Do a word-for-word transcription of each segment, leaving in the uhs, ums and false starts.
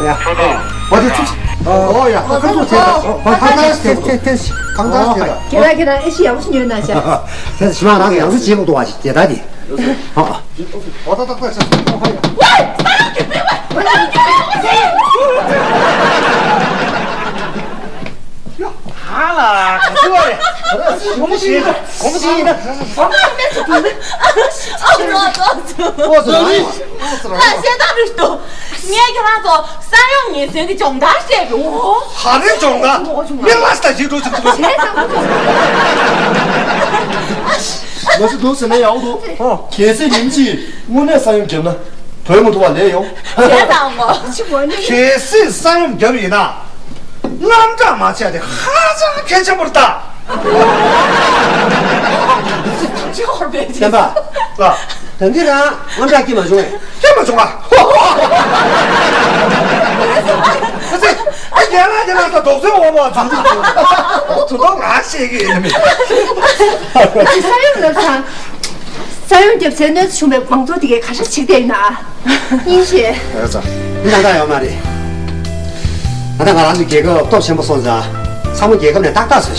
ཡ། ཨོ་ཡ། ཁ་ཐུག་བྱས། ཨོ་ཁ་ཐུག་བྱས། ཁ་ཐུག་བྱས། ཁ་ཐུག་བྱས། ཁ་ཐུག་བྱས། ཁྱེད་རང་ཁྱེད་རང་ཨེ་ཤི་ཡག་པོ་ཞིག་ཉོས་ན་ཤག་དེ་ཞི་མ་རང་གི་ཡང་སྲིད་བྱེད་དགོས་འདུག་བ་ཞིག་དེ་ལྟ་དེ། ཨ། ཨོ་ད་ད་ད་ད། ཧ་ལ་ག་ཚོད་རེད། གོམས་གཤིས་གོམས་གཤིས་ཡིན་ན། ཨ་ཙོ་ཨ་ཙོ་ཨ་ཙོ། ཨ་ཙོ་རང་ཨ་ཤེས་ད་རེད་དོ། ངས་ཁྱེད་རང་ཚོ་ས་ཡོམ་ཉེན་ཟོན་གྱི་སྦྱོང་བརྡར་བཤད་པའི་འོ། ཧ་རེ་སྦྱོང་བརྡར། མི་ལ་ས་ཞིག་འགྲོ་ཅིག་ཅིག་ལོ་ཞིག་འདུག་ཟེར་ན་ཡག་འདུག་གལ་སྲིད་ཉིན་གཅིག་དངོས་གནས་ས་ཡོམ་བརྒྱབ་ན་བོད་མི་ཐུབ་པ་ལས་ཡོང་། བྱས་ཙང་ངོ་། གལ་སྲིད་ས་ཡོམ་བརྒྱབ་ཡིན་ན། རྔམ་སྐྲག་མ་བྱས་ཏེ་ཧ་ཅང་གལ་ཆེན་པོ་རེད་ད། བསྟན་པ། ལགས། ད་འདི་རང་རྔམ་སྐྲག་སྐྱེ་མ་བྱུང་ངས། སྐྱེ་མ་བྱུང་ང་། ཨ་ཙི། ཨ་རྒན་ལགས་རྒན་ལགས་ད་དོགས་ཟོན་འོང་བ་ཚོད་ཚོད་ང་ཤེས་ཀྱི་ཡིན་མི། ས་ཡོམ་ལབ་ཙང་། ས་ཡོམ་བརྒྱབ་ཚེ་གནོད་འཚེ་བྱུང་བའི་མང་ཚོགས་དེ་གས་ག་རེ་བྱེད་བསྡད་ཡོད་ན། སྙིང་རྗེ། ཡོད་ཙང་། འདི་ན་ད་ཡོད་མ་རེད། ད་ལྟ་ང་རང་ཚོའི་རྒྱལ་ཁབ་སྟོབས་ཆེན་པོ་སོང་ཙང་། ཚང་མ་རྒྱལ་ཁབ་ནས་ཏག་ཏག་བཟོས་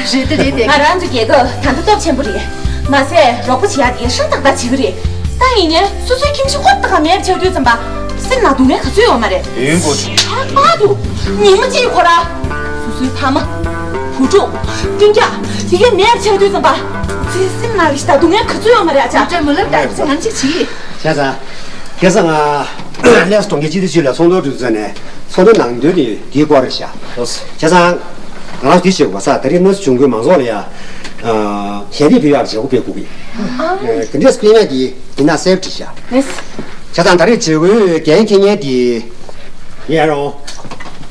ཤིག་རེད་དེ་རེད་དེ། ང་རང་ཚོའི་རྒྱལ་ཁབ་ད་ལྟ་སྟོབས་ཆེན་པོ་རེད། མ་ཟད་རོགས་པ་བྱེད་ཡག་དེ་ཧྲ་ཏག་ཏག་བྱེད་ཀྱི་རེད། ད་ཡིན་ནའི་སོ་སོའི་ཁྱིམ་གཞིས་ཧོབ་ཏེ་ག་མེད་པ་ཆགས་དུས་ཙམ་པ། སེམས་ནང་སྡུག་བསྔལ་ག་ཚོད་ཡོད་མ་རེད། ཡིན་པོ་ཆུང་། ལྷག་པར་དུ་ཉིན་མོ་གཅིག་ཁོ་ར། སོ་སོའི་ཕ་མ། བུ་ཕྲུག་སྤུན་ཀྱག་དེ་གས་མེད་པ་ཆགས་དུས་ཙམ་པ། ཚེ་སེམས་ནང་ལ་ཞིག་ད་སྡུག་བསྔལ་ག་ཚོད་ཡོད་མ་རེད་ཨ་ཅག་མུ་ལབ་ད་ང་གཅིག་བྱེད། བྱས་ཙང་། ཁ་སང་ང་ལས་གྲོང་ཁྱེར་སྤྱི་བདེ་ཅུས་ལ་ཚོགས་འདུ་གྲོལ་ཚར་ནས་ཚོགས་འདུ་ནང་དོན་དེ་དེའི་སྐོར་རེད་ཤག་བྱས་ཙང་། ང་རང་དེ་བྱེད་དགོས་ས་ད་རེས་གནས་ཚུལ་བྱུང་དགོས་མང་ཚོགས་ལ་ཡ། ཞལ་འདེབས་ཕུལ་ཡག་བྱེད་སྒོ་སྤེལ་དགོས་ཀྱི། དེ་འདྲས་སྤེལ་ཡག་གི་དེ་ན་སེབ་བྲིས་ཤག་བྱས་ཙང་ད་རེས་བྱེད་སྒོའི་འགན་འཁྱེར་མཁན་དེ། ངས་རང་།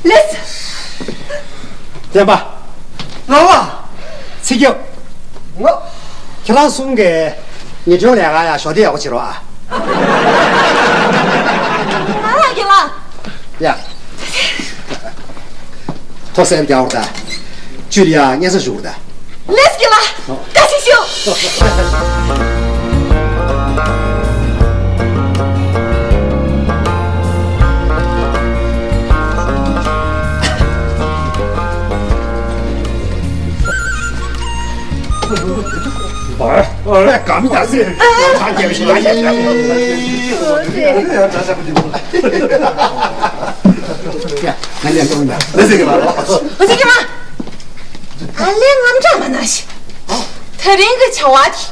ལེས། བསྟན་པ། ང་བ། ཚེ་སྐྱབས། ང་། ཁྱེད་རང་གསུམ་གས་ཉིན་རྒྱུན་ལས་ཀ་ཡ་ཞོགས་དེ་ཡག་པོ་བྱེད་རོགས་ཨ། ང་ལ་རྒན་ལགས། ཡ། ཐོ་སེམས་རྒྱག་རོགས་ད། ཅུ་ལི་ཡ་སྙན་སེང་ཞུ་རོགས་ད། ལེས་རྒན་ལགས། བཀའ་དྲིན་ཆེ། ཨ་ལས་ག་མི་ད་སེ། ཐང་རྒྱབ་ཤིག་ལ་ཡ་ཡ། ང་ལས་གཏོང་ད། ལེས་རྒན་ལགས། ཨ་ལས་རྔམ་སྐྲག་མ་གནང་ཞིག་ད་རིང་གི་བྱ་བ་དེ་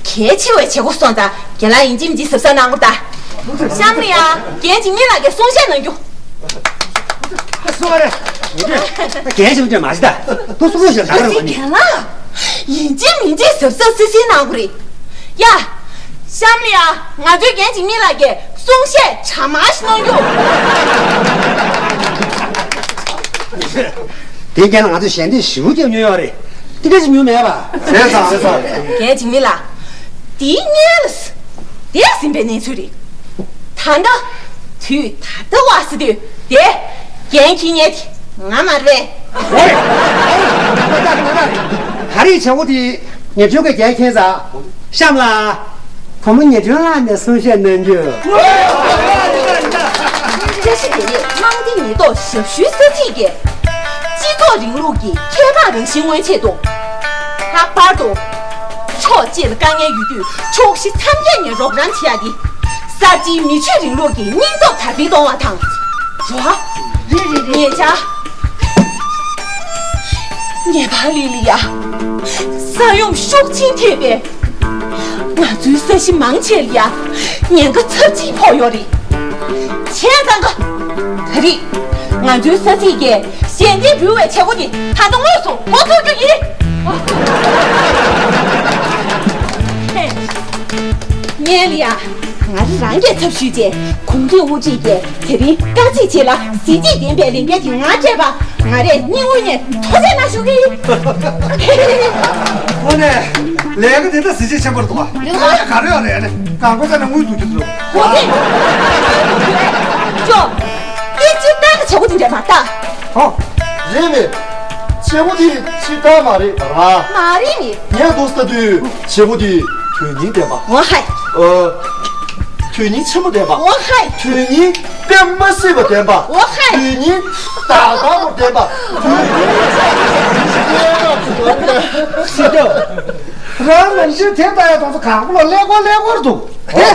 གལ་ཆེ་བའི་བྱེད་སྒོ་སོང་ཙང་རྒན་ལགས་ཡིན་གཅིག་མིན་གཅིག་གཟབ་གཟབ་གནང་དགོས་ད། གཤམ་ལ་ཡ་རྒན་གཅིག་གཉིས་ལ་གས་གསུང་བཤད་གནང་རྒྱུ། སུ་བ་རེད། རྒན་གཅིག་མིན་གཅིག་མ་བྱེད་ད། ཏུ་སུ་ལོ་ཞིག་ད་རེད་བ་ནི། རྒན་ལགས། ཡིན་གཅིག་མིན་གཅིག་གཟབ་གཟབ་སིལ་སིལ་གནང་དགོས་རེད། ཡ། གཤམ་ལ་ཡ་ང་ཚོའི་རྒན་གཅིག་གཉིས་ལ་གས་གསུང་བཤད་གྲ་མ་ཞིག་གནང་རྒྱུ། དེ་རྒན་ལགས་ང་ཚོས་ཞལ་འདེབས་ཞུ་རྒྱབ་མྱོང་ཡོད་རེད། དེ་འདྲ་ཞིག་མྱོང་མེད་པ། བྱས་ཙང་བྱས་ཙང་། རྒན་གཅིག་མིན་ལ། དེའི་སྔོན་ལ། དེ་ཟིན་པའི་གནས་ཚུལ་རེད། ད་ལྟ། དུས་ད་ལྟ་བ་སི་དུས་དེ། རྒན་འཁྱེར་མཁན་དེ་ང་མ་རེད། ཨོ་རེད། ཨོ་རེད། ད་རེས་བྱ་བོ་དེ་ཉེ་སྤྱོད་ཀྱི་རྒྱལ་ཁྱེད་ཟ། གཤམ་ལ། བུ་མོ་ཉེ་སྤྱོད་ལགས་ནས་གསུང་བཤད་གནང་རྒྱུ། བཀྲ་ཤིས་བདེ་ལེགས་དམངས་བདེ་ཉེན་རྟོག་ཞབས་ཞུའི་ས་ཚིགས་ཀྱིས། སྤྱི་ཚོགས་རིང་ལུགས་ཀྱི་ཁྱད་འཕགས་རང་བཞིན་མངོན་ཆེད་དུ། ལྷག་པར་དུ། ཕྱོགས་གཅིག་ལ་དཀའ་ངལ་ཡོད་དུས་ཕྱོགས་བཞི་མཚམས་བརྒྱད་ནས་རོགས་རམ་བྱེད་ཡ་དེ། གསར་བརྗེའི་མི་ཆོས་རིང་ལུགས་ཀྱི་སྙིང་སྟོབས་དར་སྤེལ་གཏོང་བ་དང་། རོགས། རེད་རེད་རེད། ཉེ་ཆར། ངེས་པར་ལི་ལི་ཡ། ས་ཡོམ་ཤུགས་ཆེན་ཐེབས་པས། ང་ཚོའི་ས་གཞི་མང་ཆེ་ལ་ཡ། ཉེན་ཁ་ཚབས་ཆེན་ཕོག་ཡོད་རེད། བྱས་ཙང་ཀ། ད་རེས། ང་ཚོའི་ས་ཚིགས་ཀྱིས་ཞལ་འདེབས་འབུལ་བའི་བྱེད་སྒོ་དེ་ད་ལྟ་དངོས་སུ་འགོ་འཛུགས་རྒྱུ་ཡིན། ངས་ལ་ཡ། ང་རང་རང་གི་ཚབ་ཞུས་རྗེས་གུང་ཁྲན་དབུ་ཁྲིད་ཀྱིས་དེ་རིང་དཀའ་ཚེགས་ཆེ་ལ་གཟི་བརྗིད་ལྡན་པའི་ལས་འགན་དེ་ང་སྤྲད་པ་ང་རས་སྙིང་དབུས་ནས་ཐུགས་རྗེ་གནང་ཞུ་གི་ཡིན། ཨོ་ནས། ལས་ཀ་དེ་འདྲ་གཟི་བརྗིད་ཆེན་པོ་འདུག་ག་ག་རེ་ཡོད་རེད་ཨ་ནི། གང་པོ་ཙམ་ནས་དངུལ་འདུག་རྒྱུ་འདུག་ཅོ། སྐད་ཅིག་གཏན་ལ་བྱེད་སྒོ་དེ་འདྲ་མ་ལྟ། ཨོ། རེད་མེད། བྱེད་སྒོ་དེ་ཕྱིར་བཏང་མ་རེད་པ་ར། མ་རེད་མེད། ངས་མདོག་ལྟ་དུས་བྱེད་སྒོ་དེ་དོན་སྙིང་ལྡན་པ། ཨོ་ཧའི། ཨ། དོན་སྙིང་ཆེན་པོ་ལྡན་པ། ཨོ་ཧའི། དོན་སྙིང་དཔེ་མ་སྲིད་པ་ལྡན་པ། ཨོ་ཧའི། དོན་སྙིང་དག་དག་པོ་ལྡན་པ། དོན་སྙིང་སྲིད་ཀྱང་། རང་ནམ་རྒྱུན་དེ་ལྟ་ཡ་དང་ཚོ་གང་པོ་ལ་ཀླད་ཀོར་ཀླད་ཀོར་འདུག་དེ།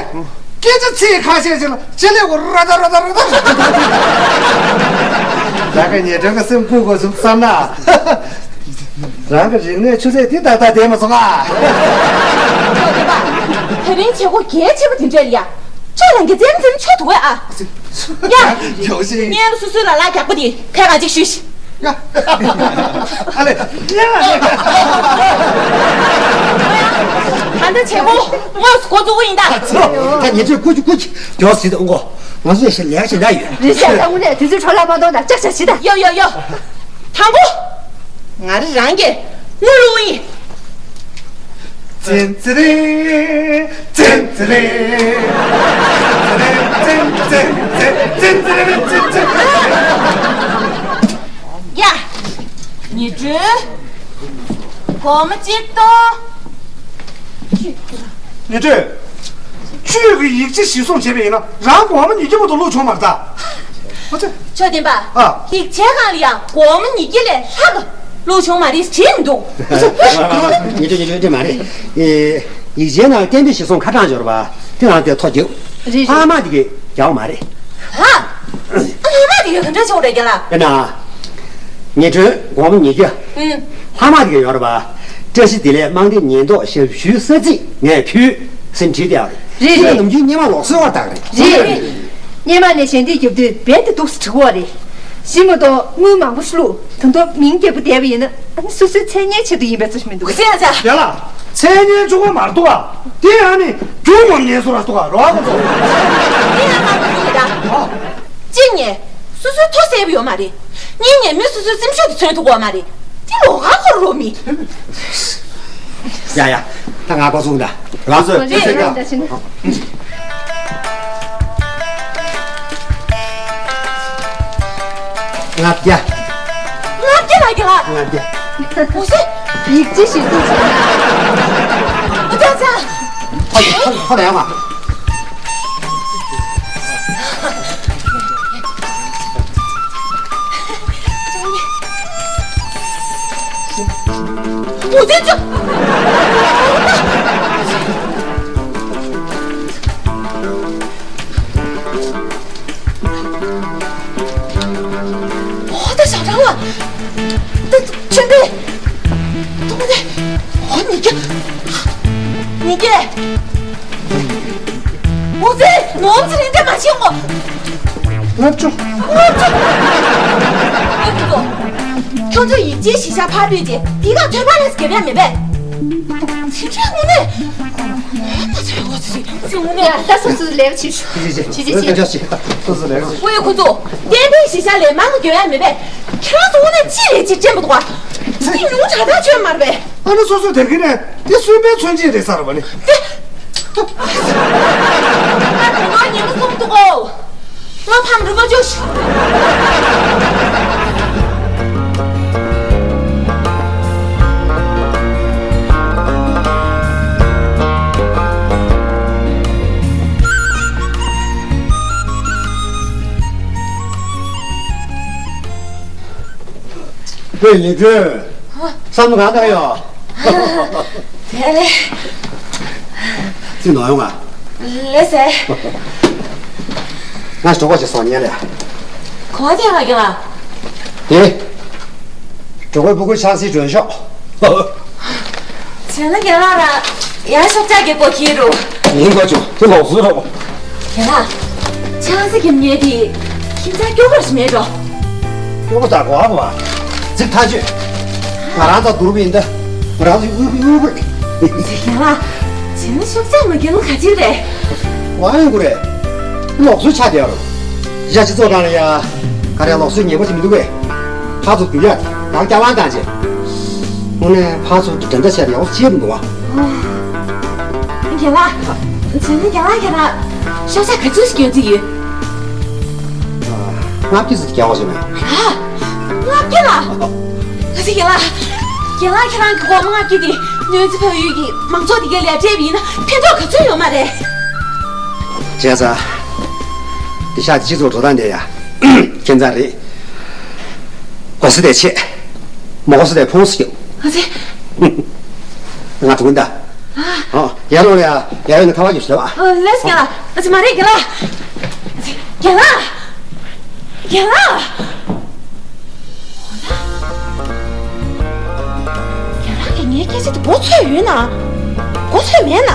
སྐད་ཆ་ཚིག་ཁ་ཤས་ཤིག་ལ་ཅི་ལེ་གོ་ར་ད་ར་ད་ར་ད། ད་ག་ཉེ་དྲན་གི་སེམས་ཁུག་དགོས་སུ་བསམ་ན། རང་གི་རིག་གནས་ཆུ་ཚད་འདི་ཏག་ཏག་བསྡད་མ་སོང་ཨ། ད་རིང་བྱེད་སྒོ་གལ་ཆེ་བ་དེ་འདྲ་ལ་ཡ། ཅོ་ལང་གི་འཛེམ་འཛེམ་ཆོ་འདུག་ཨ། ཡ། ཡོ་ཤི། ངས་ལ་སུ་སུའི་ལ་ལ་རྒྱག་པ་དེ་ཁ་ག་ཅིག་ཞུས་ཤི། ཡ། ཨ་ལེ། ཡ། ད་ལྟ་བྱེད་སྒོ་དངོས་སུ་འགོ་འཛུགས་ཡིན་ད། ད་ཉེ་དྲན་ཀུ་ཀུ་ཀྱི་མགྱོགས་སི་ཏུ་འགོ། ང་ཚོ་ཡ་ཤི་ལས་ཀ་ཞིག་ད་ཡོད། རེད་ཤག་ད་དངོས་གནས་དུས་ཚོད་འཕྲོ་བརླག་མ་གཏོང་ད་ཅག་ཅག་ཞིག་ད། ཡོ་ཡོ་ཡོ། དང་པོ། ང་རི་རང་གི་དངུལ་ལུང་ཡིན། ཙིན་ཙི་རེ། ཙིན་ཙི་རེ། ཙིན་ཙིན་ཙིན་ཙིན་ཙིན་ཙི་རེ་ཙིན་ཙི་རེ། ཡ། ཉི་སྒྲོན། སྒོར་མོ་གཅིག་གཏོང་། ཉི་སྒྲོན། ཁྱོད་ཀྱིས་ཡིག་ཆ་གཞིར་བཟུང་བྱས་པ་ཡིན་ན་རང་སྒོར་མོ་ཉིས་བརྒྱ་མ་གཏོགས་བླུགས་ཆོག་མ་རེད་ད། ཨ་ཙི། ཆོས་ལྡན་པ། ཨ། ཡིག་ཆའི་སྒང་ལ་ཡང་སྒོར་མོ་ཉིས་བརྒྱ་ལས་ལྷག་ག་བླུགས་ཆོག་མ་རེད་བྲིས་མི་འདུག་ཉི་སྒྲོན་ཉི་སྒྲོན་ཉི་སྒྲོན་དེ་མ་རེད། ཨེ། ཡིག་ཆའི་ནང་གཏན་འབེབས་གཞིར་བཟུང་ཁ་གྲངས་འབྱོར་བ་དེ་རང་དེ་ཐོ་རྒྱག་རེད་རེད། ལྷག་མ་དེ་གས་རྒྱག་མ་རེད། ཧ། ལྷག་མ་དེ་གས་ག་འདྲ་ཆོག་རེད་རྒན་ལགས། ཨེ་ན། ཉི་སྒྲོན་སྒོར་མོ་ཉིས་བརྒྱ། ཨུམ། ལྷག་མ་དེ་གས་ཡོད་རེད་པ། བཀྲ་ཤིས་བདེ་ལེགས་དམངས་བདེ་ཉེན་རྟོག་ཞབས་ཞུའི་ས་ཚིགས་ནས་ཕུལ་ཟིན་བྲིས་བསྡད་ཡོད་རེད། རེད་དེ་ལ་རེད། ནམ་རྒྱུན་སྔོན་མ་ལོགས་སུ་བར་བཏང་རེད། རེད་རེད། སྔོན་མ་ནས་ཞལ་འདེབས་རྒྱབ་དུས་རྦད་དེ་འདུག་སེ་བྲིས་གོ་རེད། གཞི་མ་གཏོགས་དངུལ་མང་པོ་ཞིག་བླུགས་ད་དུང་མིང་རྒྱབ་པ་བསྡད་པ་ཡིན་ན་ཨ་ནི་སོ་སོའི་མཚན་སྙན་ཆེད་དུ་ཡིན་པའི་ཚོད་མི་འདུག་ཟེར་ཡ་ཆ། ཡ་ལ། མཚན་སྙན་བཅུག་པ་མ་གཏོགས་ཨ། དེ་ཨ་ནི་རྒྱུ་ངོམ་ཉན་སོ་ར་གཏོགས་ཨ་རོ་ཨ་ཁོ་ཚོ། དེ་ཡང་མ་གཏོགས་ཡིན་ད། ཨ། གཅིག་ནས། སོ་སོའི་ཐོ་གསལ་པོ་ཡོད་མ་རེད། གཉིས་ནས་མི་སོ་སོའི་སེམས་ཤུགས་དེ་མཚོན་ཐུབ་ཀྱི་ཡོད་མ་རེད། དེ་ལོགས་ཀ་ཁོར་རོ་མི། ཡ་ཡ། ད་ང་པ་སོང་ད། རང་ཚོས་རེད་རེད་ད་ཕྱིན། ལྔ་བརྒྱ། ལྔ་བརྒྱ་ལ་རྒྱ་ལ། ལྔ་བརྒྱ། འོ་ཟེ། ཡིག་ཆ་ཞིག་བཙུགས་བྱས་ན། འོ་ཙ་ཙ། ཧོ་ཡ་ཧོ་ཡ་ཧོ་ཡ་མ། འོ་ཙི་ཙི། འོ་ད་ཞག་གྲངས་ལ། ད་ཆེན་པོ། ཐོག་མ་ནས། འོ་ཉིས་བརྒྱ། ཉིས་བརྒྱ། འོ་ཙི། ནོར་ཙི་རིང་འདྲ་མ་བྱེད་འོ། ལྔ་བཅུ། ལྔ་བཅུ། ཨེ་ཁུ་ཚོ། ཁྱོད་ཚོས་ཡིག་ཆའི་གཞི་ཤག་ཕར་སྤོས་རྗེས་དེ་ག་ཐོད་པ་ལས་སྒེར་ཡ་མེད་པས། ཚིག་ཁྲ་དངོས་གནས། ང་ཚོའི་འོ་ཙི་ཙི་དངོས་གནས། ཡ་ད་སོ་སོའི་ལས་ཀ་བྱེད་ཤོག་ཅི་ཅི་ཅི། ཅི་ཅི་ཅི། སོ་སོའི་ལས་ཀ་བྱེད། ཨོ་ཡ་ཁོ་ཚོ། གཏན་ཕིགས་གཞི་ཤག་ལས་མང་གི་ཡོད་ཡ་མེད་པས། ཁྱེད་རང་ཚོ་དངོས་གནས་ཅི་ལས་ཅི་དྲན་པ་འདུག་ག་དེ་ཉུང་དྲགས་ཐག་ཆོད་མ་རེད་པས། ཨ་ནི་སོ་སོའི་དེ་གི་ནས་དེ་སུན་པའི་མཚོན་བྱེད་རེད་ས་རེད་པ་ནི། དེ། ད་དེ་ནོར་ཉིན་མོ་གསུམ་འདུག་གོ། ང་ཕམ་རུ་མ་འཇོག་ཤི། ཧེ་ཉི་སྒྲོན། བསམ་བློ་གང་བཏང་ཡོད། དེ་ལས། ཅི་ནོར་ཡོང་ང་། ལས་ཟེར། ང་གྲོད་ཁོག་ཅིག་སོང་ཉལ་ལ། གོ་བ་དེ་ག་གི་ང་། དེ། གྲོད་ཁོག་སྤུ་གུ་ཆང་སི་སྒྲོན་ཤོག་བྱས་ན་རྒན་ལགས་རང་ཡང་ཤོག་ཆག་གི་སྒོ་ཁྱེར་རུ། ཡིན་དགོས་བྱུང་དེ་ལོག་སུ་རོགས། རྒན་ལགས། ཆང་སི་གི་ཉལ་དེ་ཁྱིམ་ཚང་སྐྱོ་གར་ཞིག་མེད་འགྲོ། སྐྱོ་པོ་དང་གོ་བ་བ། ཚིག་ཐག་ཆོད། ང་རང་ཚོ་དུར་བ་ཡིན་ད། ང་རང་ཚོ་དབུལ་པོ་དབུལ་པོ་རེད། རྒན་ལགས། བྱས་ན་ཤོག་ཆག་མ་གྱོན་ན་ག་ཅིག་རེད། བ་ཡོང་གི་རེད། ལོག་སུ་ཆག་བསྡད་རོ། ཡ་སྤྱི་ཚོགས་ནང་ལ་ཡ། ག་རེ་ལོག་སུ་ཉེ་པོ་ཅིག་མི་འདུག་གས། ཁ་ཚོ་རྒྱུ་ཡ་དང་སྐྱ་བང་བཏང་རྗེས། དངོས་གནས་ཕར་ཚུར་འགྲན་ཟླ་བྱས་ཡག་པོ་ཅིག་མི་འདུག་ཨ། རྒན་ལགས། བྱས་ན་རྒན་ལགས་ཁྱེད་རང་ཤོག་བྱ་ག་ཚོད་ཞིག་སྐྱོན་རྩིས་ཡོད། ལྔ་བརྒྱ་ཙམ་རྒྱག་དགོས་བྱུང་ན། ཨ། ལྔ་བརྒྱ་ལ། ང་ཚོ་རྒན་ལགས། རྒན་ལགས་ཁྱེད་རང་གི་སྒོར་མོ་ལྔ་བརྒྱ་དེ་གནོད་འཚེ་བབས་ཡུལ་གྱི་མང་ཚོགས་དེ་གའི་ལ་སྤྲད་པ་ཡིན་ན་ཕན་ཐོགས་ག་ཚོད་ཡོད་མ་རེད། བྱས་ཙང་། འདི་ཤག་སྤྱི་ཚོགས་འགྲོ་སྟངས་དེ་ཡ། ཁྱད་མཚར་རེད། དགོས་ས་དེ་ཆེ། མ་དགོས་ས་དེ་ཕོངས་སུ་རྒྱབ། ཨ་ཙི། ང་འགྲོ་གི་ཡིན་ད། ཨ། ཨ། ཡར་ལོངས་ལ་ཡ། ཡར་ཡོང་ན་ཁ་པར་རྒྱབ་ཤོག་ཨ། ཨ། ལགས་སོ་རྒན་ལགས། ཨ་ཙི་མ་རེད་རྒན་ལགས། རྒན་ལགས། རྒན་ལགས། རྒན་ལགས་ཀྱིས་ངའི་སྐད་ཆ་དེ་གོ་ཚོད་ཡོད་ན། གོ་ཚོད་མེད་ན།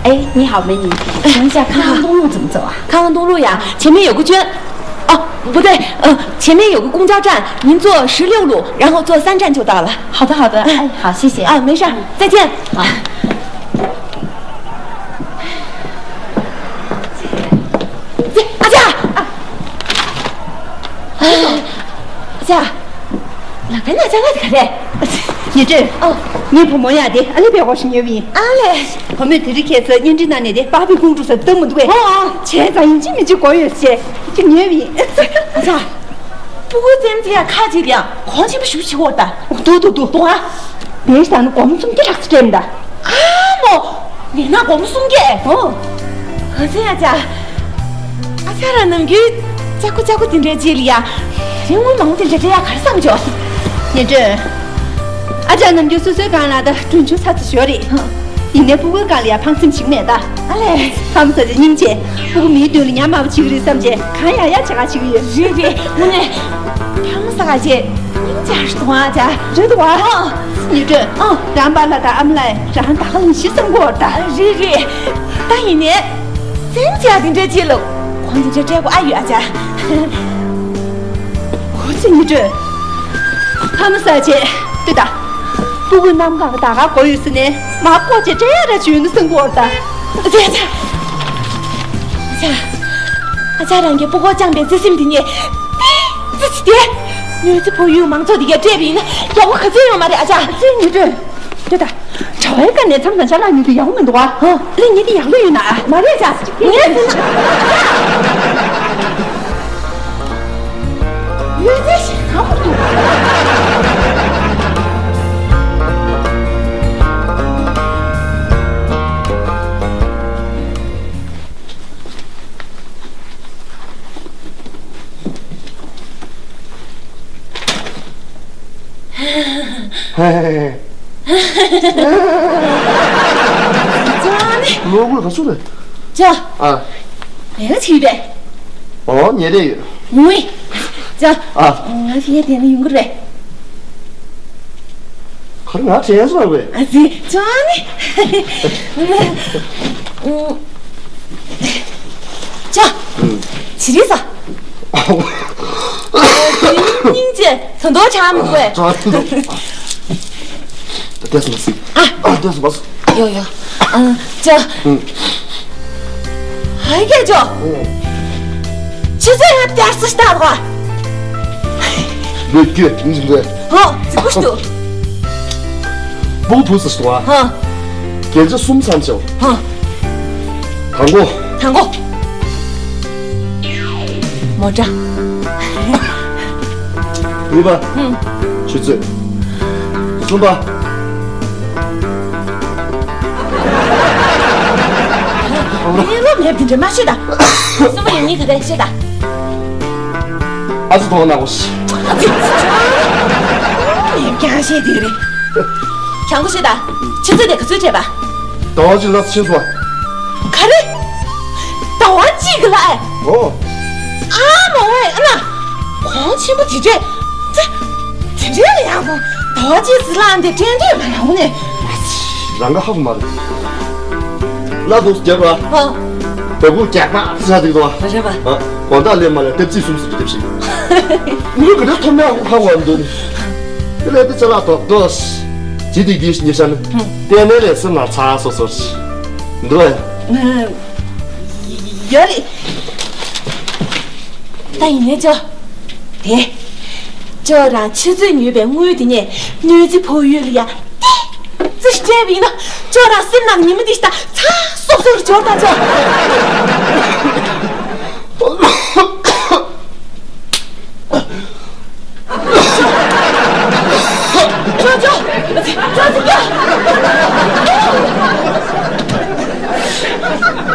哎，你好，美女，请问一下，康康东路怎么走啊？康康东路呀，前面有个捐，哦，不对，呃，前面有个公交站，您坐十六路，然后坐三站就到了。好的，好的，哎，好，谢谢。啊，没事儿，再见。好。这，阿佳，啊，哎，阿佳。 ལག་པའི་ན་ཚ་ང་དེ་ག་རེད། ཉི་སྒྲོན། ཨོ། ངའི་བུ་མོ་ཡ་དེ་ཨ་ལེ་བའི་འོག་ཞིག་ཉོས་པ་ཡིན། ཨ་ལེ། བུ་མོས་དེ་རིང་ཁྱེད་ཚོ་བརྙན་འཕྲིན་ནང་ནས་དེ་པགས་པའི་ཁུང་དཀྲུག་ས་སྟབས་མི་འདུག་གས། ཨོ་ཨོ། བྱས་ཙང་ཡིན་གཅིག་མིན་གཅིག་དགོས་ཡོད་ཟེར་ཅིག་ཉོས་པ་ཡིན། ཨ་ཙ། སྤུ་གུ་བཙེམ་ཚེ་ཡ་ཁ་ཅིག་ཡ་གོང་ཆེན་པོ་ཞུ་ཆེ་བོར་ད། འདུག་འདུག་འདུག་འདུག་ཨ། དེ་ཞིག་ད་ནི་སྒོར་མོ་སུམ་བརྒྱ་ལྷག་ཙམ་སྤྲད་མི་ད། ཨ་མོ། ངས་ན་སྒོར་མོ་སུམ་བརྒྱ། ཨོ། ག་ཚོད་ཡ་ཅག་ཨ་ཅག་རང་ནམ་རྒྱུན་ཅག་གུ་ཅག་གུ་དེ་འདྲའི་རྗེས་ལ་ཡ། རིན་དངུལ་མང་པོ་དེ་འདྲ་སྤྲད་ཡ་ག་རེ་བསམ་བྱོས། ཉི་སྒྲོན། ཨ་ཅག་ནམ་རྒྱུན་སོ་སོའི་སྒང་ལ་ད་གྲོན་ཆུང་ཚ་ཚ་ཞོ་རེད། ཡིན་ནའི་སྤུ་གུའི་སྒང་ལ་ཡ་ཕངས་སེམས་བྱེད་མེད་ད། ཨ་ལས། ཕ་མ་ས་ཆ་སྙིང་རྗེ། སྤུ་གུ་མིའི་མདུན་ལ་ཉམས་དམའ་བ་བྱེད་ཀྱི་རེད་བསམ་བྱས་གང་ཡག་ཡག་བྱེད་ག་བྱེད་ཀྱི་ཡོད། རེད་རེད། དངོས་གནས། ཕ་མ་ས་ག་བྱས་སྙིང་རྗེ་རེད་འདུག་ཨ་ཅག་རེད་འདུག་ཨ། ཨ། ཉི་སྒྲོན། ཨ། རང་པཱ་ལགས་དང་ཨ་མ་ལགས་རང་ད་ག་ལ་ཤི་སོང་གོ་ད། རེད་རེད། ད་ཡིན་ནའི། བཙན་བྱ་དེ་འདྲའི་ཅི་ལོ། ཁོང་དེ་འདྲའི་སྤྲད་གོ་ཨ་ཡོད་ཨ་ཅག་འོ་ཙི་ཉི་སྒྲོན། ཕ་མ་ས་ཆ་ལྟོས་དང་། སྤུ་གུ་རྣམ་གང་ལ་ད་ག་གོ་ཡོད་ཟེར་ནས་མ་གོ་ཅེ་སྤྲད་ཡ་ར་བྱོས་ནི་སེང་གོ་ད། ཨ་ཅག་ཨ་ཅག་ཨ་ཅག་རང་གི་སྤུ་གུ་བཅངས་པའི་བརྩེ་སེམས་དེ་ཉིད་ཏིག་ཙི་ཅི་དེ། གནོད་འཚེ་ཕོག་ཡུལ་མང་ཚོགས་དེ་གས་སྤྲད་པ་ཡིན་ན་ཡག་པོ་ག་ཚོད་ཡོད་མ་རེད་ཨ་ཅག་ཨ་ཙི་ཉི་སྒྲོན། དེ་ད། གྲྭ་བའི་བཀའ་ནས་མཚམས་དང་ཅ་ལག་ཉོས་དུས་ཡག་པོ་མི་འདུག་ཨ། ཧ། ལས་ཉིད་དེ་ཡག་པོ་ཡོད་ན་ཨ། མ་རེད་ཅག་ངས་ཟེར་ན། ཡོད་ཚད་ཞིག་གང་པོ་འདུག་ཧེ། ཅོ་ནི། ལོ་དགུ་ག་ཚོད་རེད། ཅོ། ཨ། ལས་ཀ་བྱེད་པས། ཨོ་ཉལ་བསྡད་ཡོད། ངུས། ཅོ། ཨ། ང་ཕྱི་རྒྱལ་དེ་ནས་ཡོང་གི་རེད། ག་རེ་ང་དྲན་སོང་བས། ཨ་ཙི་ཅོ་ནི། ཅོ། ཇི་རིགས་ས། སྙིང་རྗེ་ད་མདོག་ཆགས་མི་དགོས། ད་ལྟས་སུ་མ་སྲིད། ཨ། ལྟས་སུ་མ་སྲིད། ཡོ་ཡོ། ཨ། ཅོ། ཧ་ཡ་ཅོ། ཆུ་ཚོད་ཡང་བསྐྱར་སུ་ལྟ་བ། ལོས་སྐྱོ་འཛིན་དགོས། ཧོ་ཙི་པུ་ཤི་ཏུ། སྤུ་གུ་བུ་སུ་ཞིག་བ། ཧ། རྒྱན་ཆ་གསུམ་ཚང་ཆེ་བ། ཧ། དང་པོ། དང་པོ། མོ་ཊ། གཉིས་པ། ཧུམ། ཆུ་ཚོད། གསུམ་པ། ངས་སློབ་མེད་དེ་འདྲ་མ་བཤད་ད། གསུམ་པ་ཡིན་ངེས་ག་རེ་བཤད་ད། ཨ་ཙི་ཐོག་ན་གོ་ཤི། ཨ་ཙི་ཙི་ཙི། ཡིན་ཀྱང་བཤད་དེ་རེད། གྱང་གོ་བཤད་ད། ཆུ་ཚོད་དེ་ག་ཚོད་བྱས་པ། ཟླ་བ་གཅིག་ལ་ཕྱིན་སོང་། ག་རེ། ཟླ་བ་གཅིག་གི་ལ་ཨེ། ཨོ། ཨ་མ་ཝེ་ཨ་ན། གོང་ཆེན་པོ་དེ་འདྲས། ཙི། དེ་འདྲས་ལ་ཡག་པོ། ཟླ་བ་གཅིག་ཟི་ལ་འདི་དྲན་འདོད་མ་ལངས་ནས། རང་ག་ཧ་གོ་མ་རེད། ལ་དུ་རྒྱབ་ར། ཧ། བེ་གུ་རྒྱག་པ་ཟ་དུས་དོ། རེད་པ། ཨ། དགོང་དག་ལས་མ་ལས་ལྟེབ་རྩིས་གསུམ་སུ་རྒྱབ་ཞིག་མི་གི་འདྲ་ཐོབ་ན་ཧ་གོ་མ་འདུག་དེ་ལས་དེ་ཅ་ལག་དོག་དོག་ཇི་དེ་གི་ཉེ་ཤ་ནི། ལྟས་ནས་ལས་སེམས་ལ་ཚ་སོ་སོར། འདུག་ཨ། ཡོད་རེད། ད་ཡིན་ནས་ཅོ། དེ། ཅོ་རང་ཆུ་ཚོད་ཉོས་པའི་དངུལ་དེ་ནས་གནོད་འཚེ་ཕོག་ཡུལ་ལ་ཡ། ཏི། ཙི་སྤྲད་པ་ཡིན་ན་ཅོ་རང་སེམས་ནང་ཉི་མ་འདི་ཞིག་ད་ཚ་སོབ་སོབ་འབྱོར་ད་ཅོ། ཅོ་ཅོ།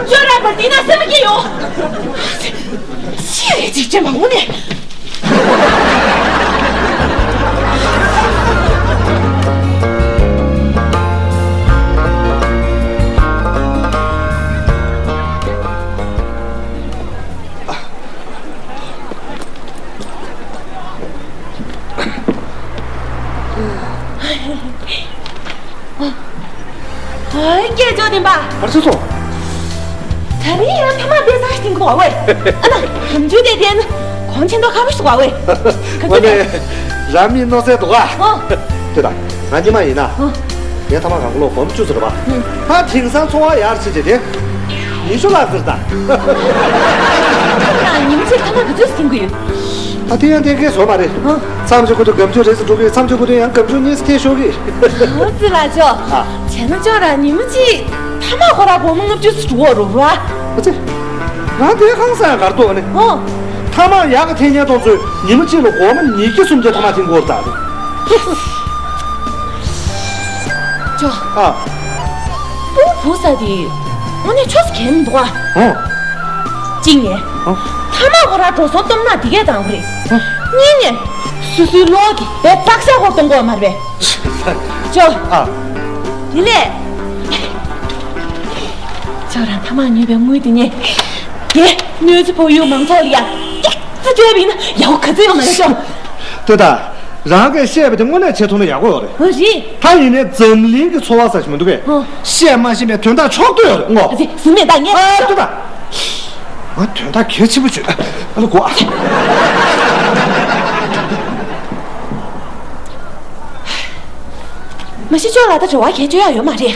ཅོ་རང་བར་འདི་ན་སེམས་སྐྱིད་ཡོང་། ཤི་རེ་ཅིག་ཅེ་མ་འོ་ནས། ཨོ། སྐད་ཅོ་བདེན་པ། བར་སོ་སོ། ད་རིང་ཡང་ཐ་མག་བསྡད་ས་ཞིག་དེང་གོ་བས། ཨ་ན། གམ་ཆུ་དེ་བསྡད་ན་གོང་ཆེན་ཐོག་ཁ་བ་ཞིག་བ་བས། དངོས་གནས་རང་མིས་མནོ་ཚད་འདུག་ཨ། ཨོ། དེ་དང་ང་ཉི་མ་ཡིན་ན། ཨོ། ངས་ཐ་མག་གང་ལོ་སྒོར་མོ་བཅུ་ཙམ་རེད་པ། ད་དེང་སང་འཚོ་བ་ཡག་ཕྱིན་བྱས་ཏེ། ཉི་ཤུ་ལྷག་ཙམ་ད། ཁྱོད་རང་ཉིན་གཅིག་ཐ་མག་ག་ཚོད་ཟིན་གི་ཡོད། ད་དེ་ཡང་དེ་གས་བཟོ་མ་རེད། ཨ། མཚམས་ཅིག་ཁོ་ཚོ་སྒམ་ཆུ་རེས་སུ་འགྲོ་གི། མཚམས་ཅིག་ཁོ་ཚོ་ཡང་སྒམ་ཆུ་གཉིས་སུ་ཐེ་ཤོར་གི། ཨོ་ཙི་ལ་ཅོ། ཨ། བྱས་ན་ཅོ་རང་ཉིན་མོ་གཅིག་ཐ་མག་ཁོ་ར་སྒོར་མོ་ལྔ་བཅུ་ཙམ་འགྲོ་འོ་རུ་ར། ཨ་ཙི། རང་དེ་ཧང་སང་གར་འདུག་ཨ་ནི། ཨོ། ཐ་མག་ཡག་གི་འཐེན་མཁན་དེ་ཚོས་ཉིན་མོ་གཅིག་ལ་སྒོར་མོ་ཉིས་བརྒྱ་སུམ་བརྒྱ་ཐ་མག་འཐེན་དགོས་རེད་ད། ཅོ། ཨ། སྤུ་བུ་ས་དེ་དངོས་གནས་ཆོས་སུ་གལ་མི་འདུག་ཨ། ཨོ། གཅིག་ནས། ཨོ། ཐ་མག་ཁོ་ར་འགྲོ་སོང་སྟོབས་ན་འདི་གས་དང་པོ་རེད། ཨོ། གཉིས་ནས། སོ་སོའི་གློག་གི་བས་བཙག་ཤ་ཁོ་གཏོང་དགོས་མ་རེད་པས། ཅོ། ཨ། དེ་ལས། ཅོ་རང་ཐ་མག་ཉོས་པའི་དངུལ་དེ་ནས། དེ་གནོད་འཚེ་ཕོག་ཡུལ་མང་ཚོགས་ལ་ཡ་སྐྱག་རྫུན་སྤྲད་པ་ཡིན་ན་ཡག་པོ་ག་ཚོད་ཡོད་མ་རེད་ཅོ། ལྟོས་དང་། རང་གིས་བཤད་པ་དེ་དངོས་གནས་བྱེད་ཐུབ་ན་ཡག་པོ་ཡོད་རེད། ཨོ་རེད། ད་ཡིན་ནའི་འཛམ་གླིང་གི་འཚོ་བ་ཟེར་ཞིག་མི་འདུག་གས། ཨོ། བཤད་མ་ཤེས་པའི་དོན་དག་ཕྱོགས་བསྡུས་ཡོད་རེད་ངོ་། ཨ་ཙི་ཟིན་མེད་ད་ངས། ཨ་ལྟོས་དང་། ང་དོན་དག་གལ་ཆེན་པོ་བརྗོད། ཨ་ལ་གོ་ཨ། མ་གཞི་ཅོ་ལ་ད་བྲེལ་བ་གལ་ཅོ་ཡག་ཡོད་མ་རེད།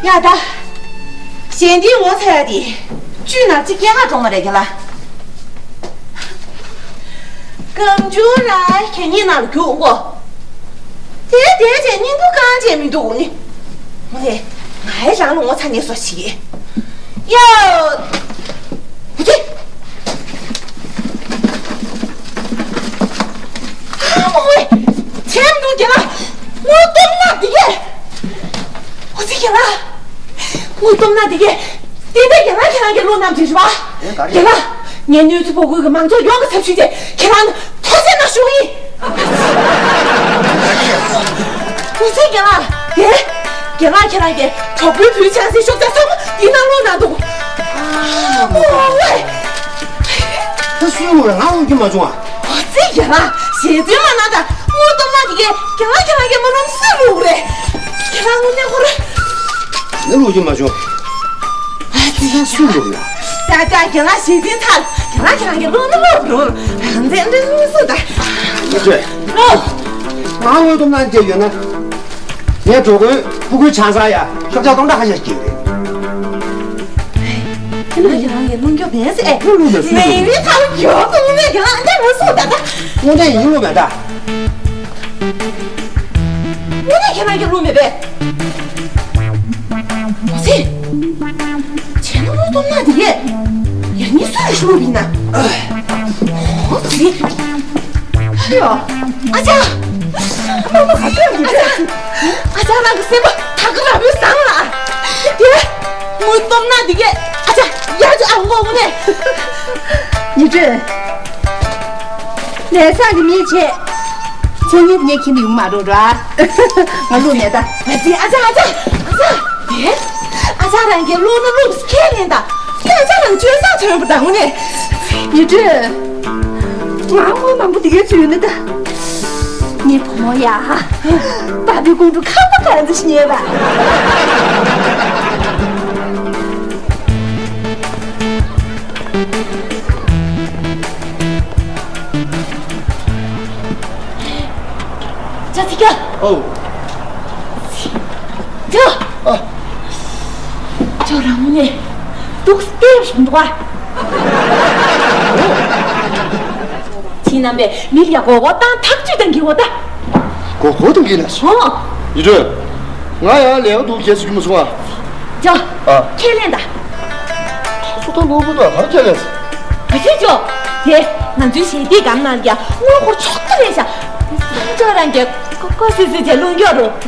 ཡ་ད། གཞན་དེའི་ངོ་ཚ་ཡ་དེ། བཅུད་ནག་ཅི་སྐྱེ་ཁ་གྲོང་མ་རེད་ཁྱེད་ལ། སྐམ་ཆུ་ར་ཁྱེད་གཉིས་ནང་ལ་རྒྱུག་འགོ། དེ་དེ་བྱས་སྙིང་པོ་གང་བྱས་མི་འདུག་གོ་ནི། མོ་དེ་ང་ཡི་རང་ལ་ངོ་ཚ་ནས་སོ་ཞིག་ཡ། མོ་དེ། ཨ་མོ་ཝེ། བྱས་མི་འདུག་རྒན་ལགས། ངོ་སྟོབས་ན་འདི་གས། འོ་ཙི་རྒན་ལགས། ངོ་སྟོབས་ན་འདི་གས། དེ་འདྲ་རྒན་ལགས་ཁྱེད་རང་གི་བློ་རྣམ་འདྲེན་རེད་བ། རྒན་ལགས། ངས་གནོད་འཚེ་ཕོག་ཁུལ་གྱི་མང་ཚོགས་ཡོངས་ཀྱི་ཚབ་ཞུས་ཏེ་ཁྱེད་རང་ཐུགས་རྗེ་གནང་ཞུ་གི་ཡིན། འོ་ཙི་རྒན་ལགས། རྒན། རྒན་ལགས་ཁྱེད་རང་གིས་གྲོགས་པོའི་བུའི་ཆང་སའི་ཤོག་བྱ་ཚང་མ་འདི་ནང་བླུགས་གནང་འདུག་ཨ་མོ་ཝེ། ད་སུས་ངོ་ང་འོང་རྒྱུ་མ་བྱུང་ཨ། འོ་ཙི་རྒན་ལགས་ཞེ་བཙུན་མ་གནང་དང་ངོ་སྟོབས་ན་དེ་གས་རྒན་ལགས་ཁྱེད་རང་གིས་མ་ལོན་སུས་ལོན་རེད། ཁྱེད་རང་ངོ་གནས་ཁོ་རེ། ང་ལོན་རྒྱུ་མ་བྱུང་། ཨ་ཙི་ད་སུས་ལོན་ཡ། ད་ད་རྒན་ལགས་ཞེ་བཙུན་ཚར་རྒན་ལགས་ཁྱེད་རང་གིས་ལོན་ན་ལོན་ལོན་རང་བཙན་འདྲ་མི་སུ་ད། ང་ཚོས། ལོ། ང་ངོ་སྟོབས་ན་དེ་ཡོད་ན། ངའི་གྲོགས་པོའི་སྤུ་གུའི་ཆང་ས་ཡ་ཤོག་ཆག་སྟོང་ཕྲག་ཁ་ཤས་སྐྱེས་རེད། ཁྱེད་རང་ཁྱེད་རང་གི་རླུང་རྒྱུ་མེད་ཟེར་ཨེ། རླུང་རླུང་ལ་སུས་མེད་རླུང་རེད་ཚ་བོ་རྒྱུ་སྟོང་མེད་ཀྱི་ལ་འདྲ་མ་སོང་ད་ད། དངོས་གནས་ཡིན་ལོ་མེད་ད། དངོས་གནས་ཁྱེད་རང་གིས་བླུགས་མེད་པས། མ་ཟད། བྱས་ན་དངུལ་སྟོབས་ནག་དེ་གས། ཡང་སྙིང་སུ་ལ་ཤོར་བ་ཡིན་ན། ཨོ་ཙི། ཨ་ཡོ། ཨ་ཅག་མ་མ་ག་ཚོད་ཡིན་ཨ་ཅག་ཨ་ཅག་རང་གི་སེམས་པ་ད་ག་རང་མོས་བཟང་ལ། དེ། དངུལ་སྟོབས་ནག་དེ་གས་ཨ་ཅག་ཡར་ཅིག་ཨ་མགོ་མོ་ནས། ཉི་སྒྲོན། ལས་བཟང་གི་མི་བྱེད། ཚེ་ཉིན་ངས་ཁྱིམ་དུ་ཡོང་མ་འགྲོ་འགྲོ་ཨ། ང་བླུགས་མེད་ད། ཨ་ཙི་ཨ་ཅག་ཨ་ཅག་ཨ་ཅག་དེ། ཨ་ཅག་རང་གིས་བླུགས་ན་བླུགས་ཁས་ལེན་ད། དེ་ཨ་ཅག་རང་སྤྱོད་བཟང་ཐོན་པ་དང་ངོ་ནས། ཉི་སྒྲོན། ང་དངུལ་མང་པོ་དེ་གའི་ཚུལ་ཡོད་ནི་ད། ངའི་བུ་མོ་ཡ། དཔའ་བོའི་ཀོང་ཀྲུག་ཁ་པ་ག་ཚོད་ཤི་ཉེས་པ། ཅག་ཚིག་སྐྱག་ཨོ། ཅག་ཨ། ཅག་རང་ངོ་ནས་འདུག་སྟེར་བཞིན་འདུག་ཨ། ཁྱེད་རྣམ་པས་མི་ལ་མགོ་སྐོར་བཏང་ཐག་གཅོད་དང་གི་འོ་ད། མགོ་སྐོར་དང་གི་ན་སོ། ཨོ། ཡི་དྲོད། ང་ཡང་ལས་ཀ་འདུག་རྒྱལ་སྲིད་རྒྱུ་མ་སོང་ཨ། ཅོ། ཨ། ཁས་ལེན་ད། སུ་ད་ལོ་བུ་ད་ག་ཁས་ལེན། ག་ཚོད་ཅོ། དེ། ང་ཚོའི་ཞལ་འདེབས་སྒམ་ནང་ལ་དངུལ་སྒོར་ཅོག་ཙམ་རེད་ཤག་ཅོ་རང་གིས་ཀོ་ཀོ་སི་སི་བྱས་བླུགས་རྒྱུ་རེད་བ།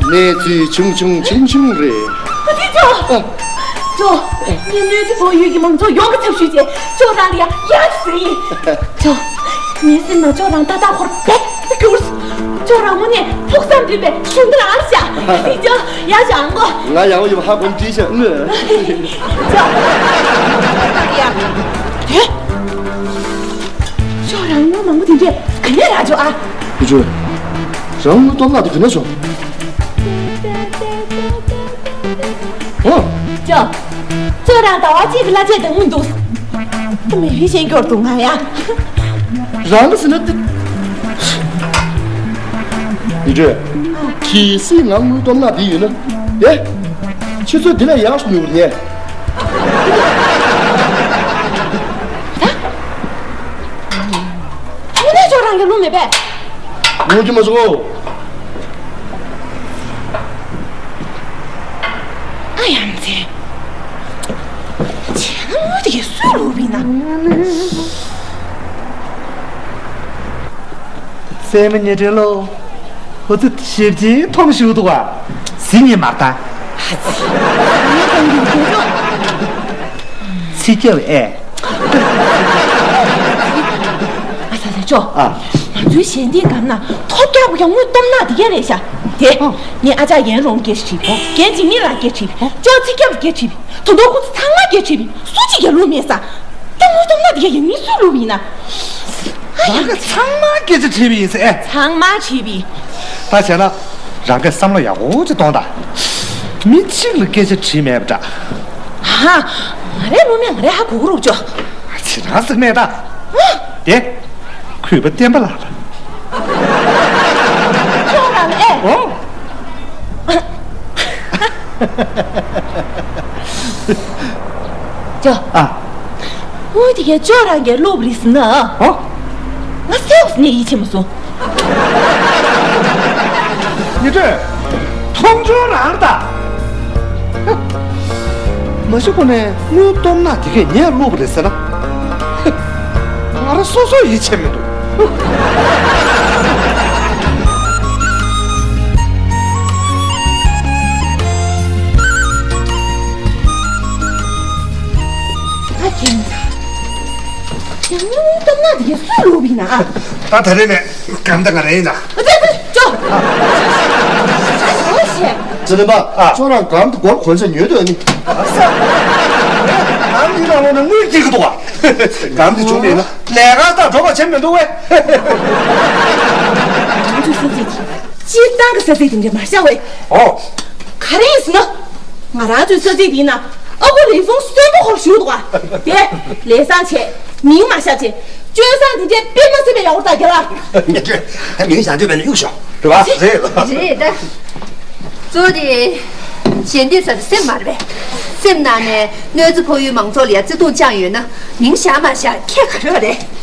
ཨ། གནས་ཚུལ་ཆུང་ཆུང་ཆུང་ཆུང་རེད། ག་ཚོད་ཅོ། ཨ། ཅོ། ངས་གནོད་འཚེ་ཕོག་ཡུལ་གྱི་མང་ཚོགས་ཡོངས་ཀྱི་ཚབ་ཞུས་བྱས་ཅོ་རང་ལ་ཡ་ཡ་ཟེར་ཡིན། ཅོ། ངའི་སེམས་ནང་ཅོ་རང་ཏག་ཏག་ཁོར་རྦད་དེ་གྱུར། ཅོ་རང་ངོ་ནས་ཕུགས་བསམ་འདུན་པའི་གཞུང་དར་ཨར་བྱ། སྲིད་ཅོ་ཡ་བྱ་ཨང་གོ། ང་ཡག་པོ་ཡོད་པ་ཧ་གོ་འདྲིས་ཤག་དངོས། ཅོ། དེ། ཅོ་རང་དངུལ་མང་པོ་དེ་འདྲས་ག་ནས་རག་ཅོ་ཨ། བུ་ཅོ། རང་དངུལ་སྟོབས་ནག་དེ་ག་ནས་བྱུང་། ཨོ། ཅོ། ཅོ་རང་ཟླ་བ་གཅིག་གི་གླ་ཆ་དང་མི་འདུག་ད་མི་ཕི་ཤེས་སྐྱོར་འདུག་ང་ཡ། རང་ལ་ཟེར་ན་དེ། ཡི་དྲོད། གལ་སྲིད་ང་དངུལ་སྟོབས་ནག་དེ་ཡོད་ན། དེ། ཁྱེད་ཚོས་དེ་ལས་ཡག་ཤོས་ཉོ་གི་རེད། ད། དངོས་གནས་ཅོ་རང་གིས་བླུགས་མེད་པས། ངོ་རྒྱུ་མ་སོང་། ཨ་ཡ་མཚན། བྱས་ན་དངུལ་དེ་གས་སུས་བླུགས་པ་ཡིན་ན། སྲས་མོ་ཉི་སྒྲོན་ལོ། ཁོ་ཚོ་ཞེ་པོ་ཅིག་འཐོམ་བཞུགས་འདུག་བ། ཟིན་ཉེས་མ་རེད་ད། ཨ་ཙི། ངས་གཏོང་རྒྱུ་རེད་ཅོ། ཚིག་སྐྱག་ཨེ། ཨ་ཙི་ཙི་ཅོ། ཨ། ང་ཚོའི་ཞལ་འདེབས་སྒམ་ནང་ཐོབ་རྒྱག་པ་ཡང་དངུལ་སྟོབས་ནག་དེ་གས་རེད་ཤག་དེ། ཨ། ངའི་ཨ་ཅག་ཡན་རོང་སྐད་ཆ་དྲིས། རྒན་འཇིགས་མེད་ལགས་སྐད་ཆ་དྲིས། ཅོ་ཚིག་སྐྱག་སྐད་ཆ་དྲིས། ད་དུང་ཁོ་ཚོ་ཚང་མ་སྐད་ཆ་དྲིས་པས་སུ་གཅིག་ཀྱང་བླུགས་མེད་ས། ད་དངུལ་སྟོབས་ནག་དེ་གས་ཡང་སུས་བླུགས་པ་ཡིན་ན། ཨ་ཡ། རང་གིས་ཚང་མ་སྐད་ཆ་དྲིས་པ་ཡིན་ཟེར་ཨེ། ཚང་མ་དྲིས་པས། ད་བྱས་ན་རང་གིས་བསམ་བློ་ཡག་པོ་ཅིག་གཏོང་དང་། མི་གཅིག་ལ་སྐད་ཆ་དྲིས་མེད་པ་འདྲ། ཧ། ང་རའི་བླུགས་མེད་ང་རས་ཧ་གོ་གི་རེད་ཅོ། ཨ་ཙི་རང་ཟེར་མེད་ད། ཨ། དེ། གུས་པ་བསྟན་པ་ལགས་ལ། ཅོ་ལགས་ལ་ཨེ། ཨོ། ཅོ། ཨ། དངུལ་དེ་གས་ཅོ་རང་གིས་བླུགས་པ་རེད་ཟེར་ན། ཨོ། ང་སེམས་ནས་ཡིད་ཆེས་མ་སོང་། ཉི་སྒྲོན། མཐོང་ཆུང་རང་རེད་ད། མ་གཞི་ཁོ་ནས་དངུལ་སྟོབས་ནག་དེ་གས་ངས་བླུགས་པ་རེད་ཟེར་ན། ང་རང་སོ་སོ་ཡིད་ཆེས་མི་འདུག་ད་ཁྱེད་ཡང་སྟོབས་ནག་དེ་གས་སུས་བླུགས་པ་ཡིན་ན། ད་ད་རེས་ནས་སྒམ་དེ་ང་རང་ཡིན་ད། ཨ་ཙི་ཙི་ཅོ། ཨ་ཙི་ཨོ་ཤེ། ཙི་ནི་པ། ཨ། ཅོ་རང་སྒམ་དེ་སྒོར་གོན་ཆ་ཉོས་འདོད་ནི། ཨ་ས། སྒམ་འདི་ནང་ལོགས་ནས་དངུལ་སྐྱེལ་གི་འདུག་བ། སྒམ་འདི་བྱུང་མེད་ན་ལས་ཀ་དང་འགྲོ་བ་བྱེད་མི་འདུག་བས། ང་ཚོའི་ས་ཚིགས་དེ་སྤྱིར་བཏང་གི་ས་ཚིགས་དེ་འདྲ་མ་བཞག་བས། ཨོ། ག་རེ་ཡིན་ཟེར་ན། ང་རང་ཚོའི་ས་ཚིགས་འདི་ན་ཨ་ཁུ་ལི་ཧྥུང་གསོན་པོ་ཧོར་བཞུགས་འདུག་ག་དེ་ལས་བཟང་བྱས། མིང་མ་བཞག་བྱས། སྤྱོད་བཟང་དེ་འདྲའི་དཔེ་མ་སྲིད་པའི་ཡག་པོ་ལྟ་རྒྱ་ལ། མི་འདྲ། མིང་བཞག་འདོད་པས་ན་གཡུག་ཞོག་རེད་བ། རེད་ད། གཙོ་བོ་དེ། ཞལ་འདེབས་ཟེར་སེམས་མ་རེད་པས། སེམས་ནང་ནས་གནོད་འཚེ་ཕོག་ཡུལ་མང་ཚོགས་ལ་ཡ་བརྩེ་དུང་བཅངས་ཡོད་ན་མིང་བཞག་མ་བཞག་ཁྱད་ག་རེ་རེད།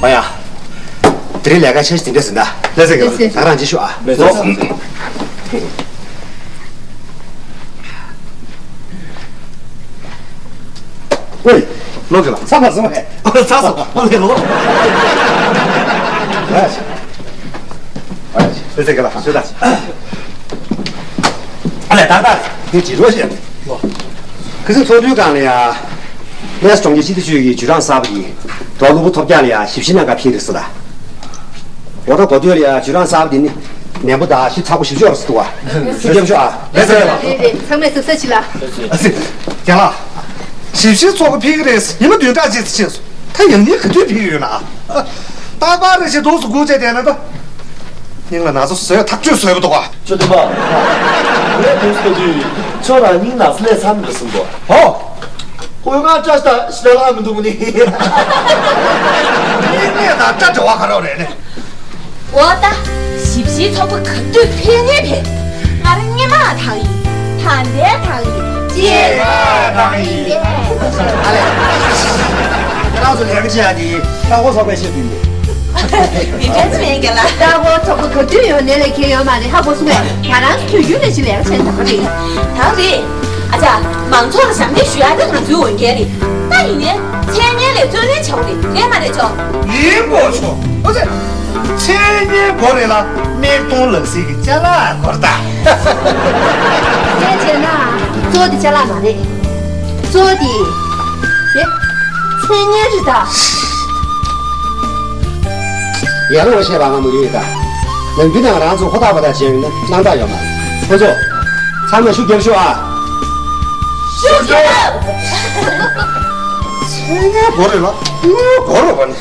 ཨ་ཡ། དེ་རིང་ལས་ཀ་འཆར་གཞི་དེ་འདྲ་ཟིན་ད། ལགས་སེ། ལགས་སེ། ད་རང་ཅིག་ཤོག་ཨ། ལགས་སོ། ཨོའི། ལོག་གི་ལ། ཚ་བ་སོང་བས། ཚ་སོང་། ཨོ་ལེ་ལོ། ལགས་སེ། ལགས་སེ་གི་ལ། ཤོད་ད། ཨ་ལས་ད་ད། ངས་ཅིག་རོགས་བྱས། ཁི་སི་ཚོགས་འདུའི་སྒང་ལ་ཡ། གནས་གྲོང་ཁྱེར་སྤྱི་བདེ་ཅུས་ཀྱི་ཇུས་རང་གསར་པ་ཡིས། རྡོ་སློབ་བུ་ཐོབ་རྒྱག་ལ་ཡ་ཞིབ་བཤེར་གནང་ག་ཕེབས་རེད་ཟེར་ད། འོ་ད་གོ་ཐོས་ལ་ཡ་ཇུས་རང་གསར་པ་དེ་ནི། ནན་པོ་དང་ཞིབ་ཚགས་པོ་ཞིབ་ཤོག་རེད་འདུག་བ། ཞིབ་རྒྱབ་ཤོག་ཨ། ལགས་སོ། རེད་རེད། ཚང་མས་གཟབ་གཟབ་བྱེད་ལ། རྒན་ལགས། ཞིབ་བཤེར་ཚོགས་པ་ཕེབས་ཀྱི་རེད། ཉི་མ་བདུན་ཕྲག་ཅིག་ཙམ་ཕྱིན་སོང་། ད་ཡང་སྙིང་ག་དུས་ཕེབས་ཀྱི་ཡོད་ན་ཨ། རྟག་པར་རེ་ཞིག་འདུག་སེ་སྒུག་བྱས་བསྡད་ན་ད། སྙིང་ལ་ན་ཚ་བཟོས་ཐག་གཅོད་བཟོས་པ་འདུག་ག། ཅོ་ཏི་པ། ངས་དུས་སུ་ལྟ་དུས་ཁྱོད་རང་སྙིང་ན་ཚ་ལས་ཚར་མེད་པ་བཟུམ་འདུག་ཨོ། ཁོ་ཡོད་ང་སྐྲ་ཞིག་ཞིག་ལྷག་མི་འདུག་ནི། སྙིང་ནད་དང་སྐྲ་འབྲེལ་བ་ག་རེ་རེད་ནི། འོ་ད། ཞིབ་བཤེར་ཚོགས་པ་ག་དུས་ཕེབས་ངེས་རེད། ང་རང་སྔོན་མ་ལ་ཐག་ཡིན། ད་ལྟའི་ཐག་ཡིན། རྗེས་མ་ལ་ཐག་ཡིན། ཨ་ལས། ཁྱེད་རང་ཚོ་ལས་ཀ་བྱེད་ཡག་དེ་ལྟ་སྐོར་ཚོགས་པས་བཤད་དུས་མེད། མི་འདྲ་ཅི་མེད་ཀྱང་ལ། ལྟ་སྐོར་ཚོགས་པ་ག་དུས་ཡོང་ནས་ལས་ཁྱེར་ཡོད་མ་རེད། ཧ་གོ་སོང་ངས། ང་རང་ཚོ་དུས་རྒྱུན་ནས་ཅི་ལས་ཀ་བྱས་ད་ག་རེད། ད་རེད། ཨ་ཅག་མང་ཚོགས་ལ་ཞབས་འདེགས་ཞུ་ཡག་ད་ང་ཚོའི་འོས་འགན་རེད། ད་ཡིན་ནའི། མཚན་སྙན་ལས་རྩོད་ལེན་བྱ་བ་རེད། རེད་མ་རེད་ཅོ། ཡིན་གོ་ཆོ། ཨོ་ཙི། མཚན་སྙན་བོ་རེད་ལ་མིག་མཐོང་ལག་ཟིན་གྱི་ཅ་ལག་སྐོར་ད། ངས་བྱས་ན་གཙོ་བོ་དེ་ཅ་ལག་མ་རེད། གཙོ་བོ་དེ། དེ། མཚན་སྙན་རེད་ད། ཡ་རོ་བཤད་པ་ང་མོ་ཡོད་ད། ནམ་རྒྱུན་ནང་རང་ཚོ་ཧོ་ཐག་པ་ཐག་བྱས་ཡོད་ན་སྣང་དག་ཡོད་མ་རེད། ཁོ་ཚོ། ཚང་མས་ཤུགས་རྒྱབ་ཤོག་ཨ། ཤུགས་རྒྱབ། མཚན་སྙན་བོ་རེད་ལ་དངུལ་བོ་རེད་བ་ནི།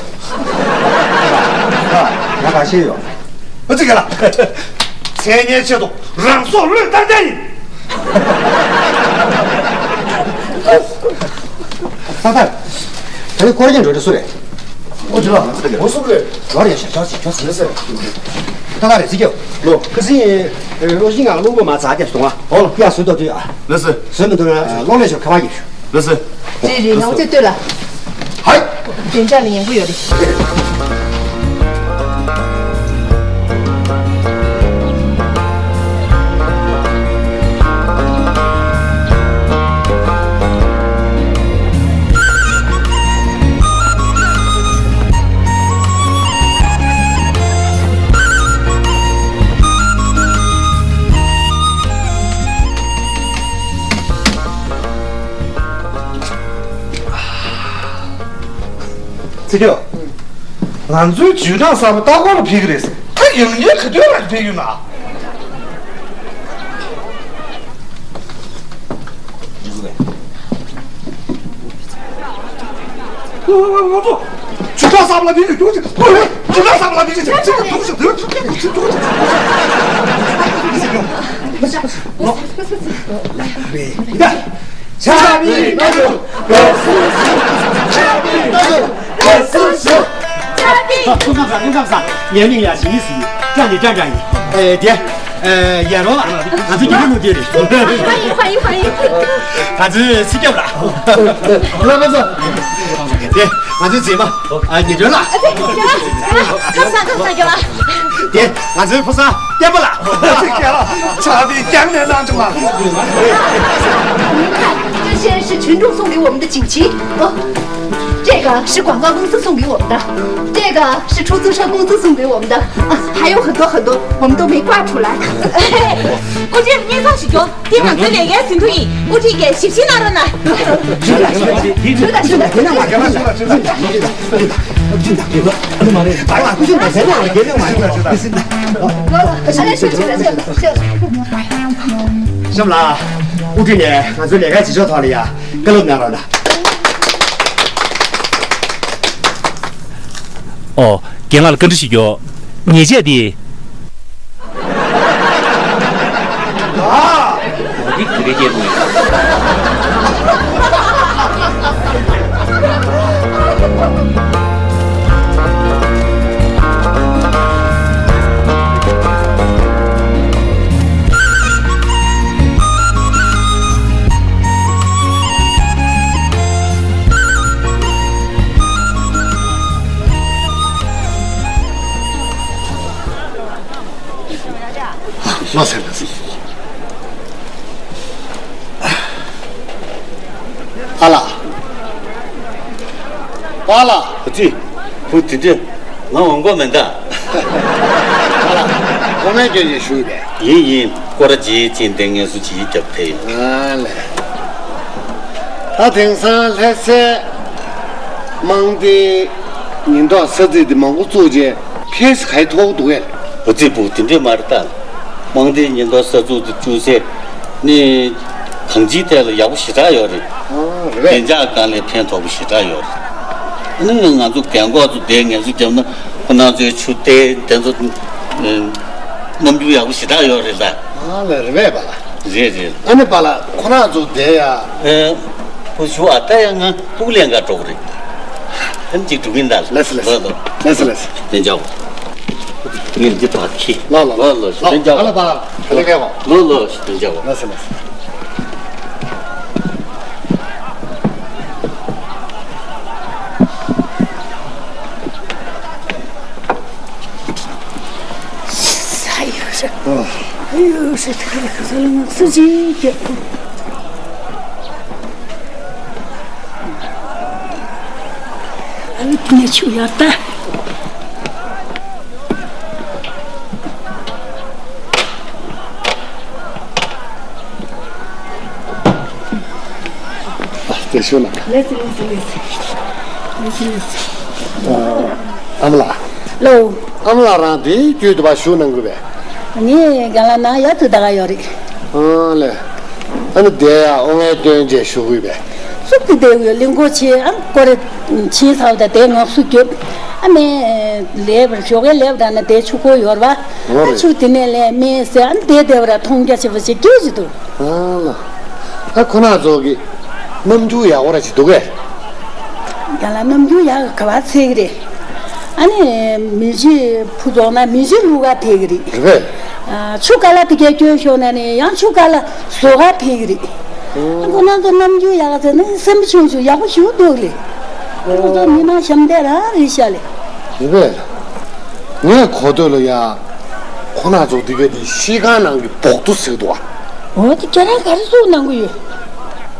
ང་ག་ཤེས་ཡོད། ཨ་ཙི་ག་ལ། མཚན་སྙན་ཆེད་དུ་རང་སྲོག་བློས་བཏང་རྒྱུ་ཡིན། ད་ལྟ། ད་ནི་སྐོར་གྱི་འགྲོ་གྲོན་སུ་རེད། ཨོ་ཅི་ལ། ཨོ་སུ་རེད། ཇོ་རེད་ཤ་ཇོ་ཅི་ཇོ་ཅི་ལེ་སེ། ད་ག་རེད་ཅི་ཀྱོ། ལོ། ཁ་སི། ཨོ་ཤི་ང་ལུག་པ་མ་ཚ་རྒྱ་སོང་ཨ། ཨོ་ལ། ཡ་སུ་ཏོ་ཏུ་ཨ། ལེ་སེ། སུ་མི་འདུག་ན་ལོ་ལེ་ཤོ་ཁ་བ་གི། ལགས་སོ། རེད་རེད། ནང་ཚེ་ལྟོས་ལ། ཧའི། བདེ་འཇགས་ལ་ཉན་གི་ཡོད་རེད། ཚེ་སྐྱོ། ང་ཚོའི་ཇུས་ཀྲང་གསར་པ་ལྟ་སྐོར་ལ་ཕེབས་ཀྱི་རེད་ཟེར། ད་ཡང་ཡང་ག་དུས་རང་ཕེབས་ཡོད་ན། ང་ཚོ་ཇུས་ཀྲང་གསར་པ་ལ་ཕེབས་ཀྱི་འདུག་ཅེས། ཇུས་ཀྲང་གསར་པ་ལ་ཕེབས་ཀྱི་འདུག་ཅེས། ཅེས་འདུག་ཅེས་འདུག་ཅེས་འདུག་ཅེས། ཆ་པི་ན་ཆུ། ཆ་པི་ན་ཆུ། ཆ་པི་ན་ཆུ། ཆ་པི། སྐུ་ཁམས་བཟང་། སྐུ་ཁམས་བཟང་། ངའི་མིང་ཡ་ཞིང་ཡིན་ཟེར། ཀྲང་ནི་ཀྲང་ཀྲང་ཡིན། ཨེ་དེ། ཨེ་ཡ་རོ། ང་ཚོ་རྒྱུན་ལས་ནོར་དེ་རེད། ཧ་ཡིན་ཧ་ཡིན་ཧ་ཡིན། ང་ཚོའི་སྲིད་སྐྱབས་ལ། ལ་ལ་ལ། དེ་ང་ཚོའི་མཛེས་མ། ཨ་ཉི་སྒྲོན་ལ། ཁམས་བཟང་ཁམས་བཟང་རྒྱལ་བ། དེ་ང་ཚོའི་ཕོ་གསར་བསྟན་པ་ལགས། ཆ་པི་རྒྱང་ནས་གནང་བྱུང་ལགས། 这些是群众送给我们的锦旗，哦，这个是广告公司送给我们的，这个是出租车公司送给我们的，啊，还有很多很多我们都没挂出来。 ཨོ་ཅེ་སྙན་སེང་ཞིག་ཡོད། འདི་ང་ཚོའི་ལས་ཀའི་ཟིན་ཐོ་ཡིན། དབུ་ཁྲིད་ཀྱིས་ཞིབ་བཤེར་གནང་རོགས་གནང་། ཞུ་ལ་ཞུ་ལ་ཞུ་ལ་ཞུ་ལ། གཤམ་ལ། དབུ་ཁྲིད་ནས་ང་ཚོའི་ལས་ཀ་བྱེད་ཕྱོགས་ཐོག་ལ་ཡ་བཀའ་སློབ་གནང་རོགས་གནང་། ཨོ། རྒན་ལགས་ལ་བཀའ་འདྲི་ཞིག་ཡོད། ཉེས་ཆད་དེ། ཨ། འདི་ག་རེ་སྐྱེལ་དགོས། ལོ་ཟེར་ན་སྲིད། ཨ་ལ། པཱ་ལགས། ཨ་ཙི། བུ་དེ་འདྲས་ང་འོང་གོ་མེད་ད། པཱ་ལགས། ཁོང་ནས་སྐྱོན་ཅིག་ཞུས་པས། ཡིན་ཡིན། སྐོར་ར་ཇི་ཅིན་ཏེ་ངལ་གསོ་ཇི་རྒྱབ་ཐེ་ཡིན། ཨ་ལས། ད་དེང་སང་ལྷ་སའི་དམངས་སྡེའི་ཉེན་རྟོག་ས་ཚིགས་དེ་མང་པོ་བཙུགས་རྗེས་ཁེ་སི་ག་ཡི་ཐོག་འདུག་གས། བུ་ཚེ་བུ་དེ་འདྲས་མ་རེད་ད། དམངས་བདེ་ཉེན་རྟོག་ས་ཚུགས་དེ་བཅུག་སའི་ནི་གང་ཅིའི་ཐད་ལ་ཡག་པོ་ཞེ་དྲག་ཡོད་རེད། ཨ་རེད་པས། བདེ་འཇགས་སྒང་ལ་ཕན་ཐོགས་པོ་ཞེ་དྲག་ཡོད་རེད། ཨ་ནི་ང་ཚོ་རྒན་གོག་ཚོ་དེ་ངལ་གསོ་རྒྱབ་ན་ཁོ་ན་ཚོའི་ཆུ་དེ་དེ་ཚོ་རྣམ་འགྱུར་ཡག་པོ་ཞེ་དྲག་ཡོད་རེད་ད། ཨ་ལ་རེད་པས་པཱ་ལགས། རེད་རེད། ཨ་ནི་པཱ་ལགས་ཁོ་རང་ཚོ་དེ་ཡ། ཨེ། ཁོ་ཞུ་ཨ་ད་ཡ་ང་སྤུ་གུ་ལེན་ག་འགྲོ་གི་རེད། ཨ་ནི་ཅིག་འགྲོ་གིན་ད། ལགས་སོ་ལགས་སོ། ལགས་སོ་ལགས་སོ། བདེ་འཇགས། ངས་འདི་ཕར་ཁྱེར། ལགས་ལགས། ལགས་ལགས། བདེ་འཇགས། ཨ་ལ་པཱ་ལགས་ལགས་ལགས། བདེ་འཇགས། ལགས་སོ་ལགས་སོ། ས་ཡོད་ཤག་ཨ་ཡོད་ཤག་ད་ག་ས་ལ་ང་སུ་ཅིག་ཨ་ནི་ཆུ་ཡར་ལྟ། ཨ་དེ་ཤོད་ན། ལགས་སོ་ལགས་སོ་ལགས་སོ། ལགས་སོ་ལགས་སོ། ཨ་ཨ་མ་ལགས། ལོ། ཨ་མ་ལགས་རང་དེའི་རྒྱུད་དུ་བ་བཞུགས་གནང་དགོས་པས། ངས་རྒན་ལགས་ནང་ཡར་ཚུར་ལྟ་ག་ཡོད་རེད། ཨ་ལས། ཨ་ནི་དེ་ཡང་ཨོ་ངའི་སྟོན་བྱས་བཞུགས་དགོས་པས། སུབ་ཏུ་བསྡད་ཡོད་གླིང་སྐོར་ཆེ་ཨ་སྐོར་རེ་ཕྱིན་ཚར་བ་དང་དེ་ངོགས་སུ་རྒྱུག་ཨ་མའི་ལས་པར་ཞོགས་ཀའི་ལས་པ་དང་ན་དེ་ཆུ་འཁོར་ཡོད་རེད་པ། ཨ་ཆུ་དེ་ནས་ལས་མེད་ཟེར་ཨ་ནི་དེ་བདེ་བ་ར་མཐོང་རྒྱ་ཆེ་བ་ཞིག་སྐྱེས་ཀྱི་འདུག་ཨ་ལ། ཨ་ཁོ་ན་ཚོ་གི་རྣམ་འགྱུར་ཡག་པོ་ར་ཅིག་འདུག་གས། རྒན་ལགས་རྣམ་འགྱུར་ཡག་ག་བ་ཚད་གི་རེད། ཨ་ནི་མི་ཆེ་ཕུ་རྫོགས་ན་མི་ཆེ་ལུག་ག་ཐད་གི་རེད། རེད་པས། ཨ་ཆུ་ཀ་ལ་དེ་གས་སྐྱོན་ཤོར་ན་ནི་ཡང་ཆུ་ཀ་ལ་བཟོ་ག་ཕེབས་གི་རེད། ཨ་ཁོ་ན་ཚོ་རྣམ་འགྱུར་ཡག་ཚད་ནི་སེམས་ཆུང་ཆུང་ཡག་པོ་ཞུ་འདུག་ལེ། ཁོ་ཚོ་མི་ནང་ཞབས་འདེགས་རང་རེད་ཤག་ལེ། རེད་པས། ངས་གོ་ཐོས་ལ་ཡ། ཁོ་ན་ཚོ་དེ་ག་དེ་ཤི་ཁང་ནང་གི་བོག་ཏུ་ཟེར་འདུག་ཨ། འོ་དེ་ཁྱེད་རང་ག་རེ་གསུངས་གནང་གི་ཡོད།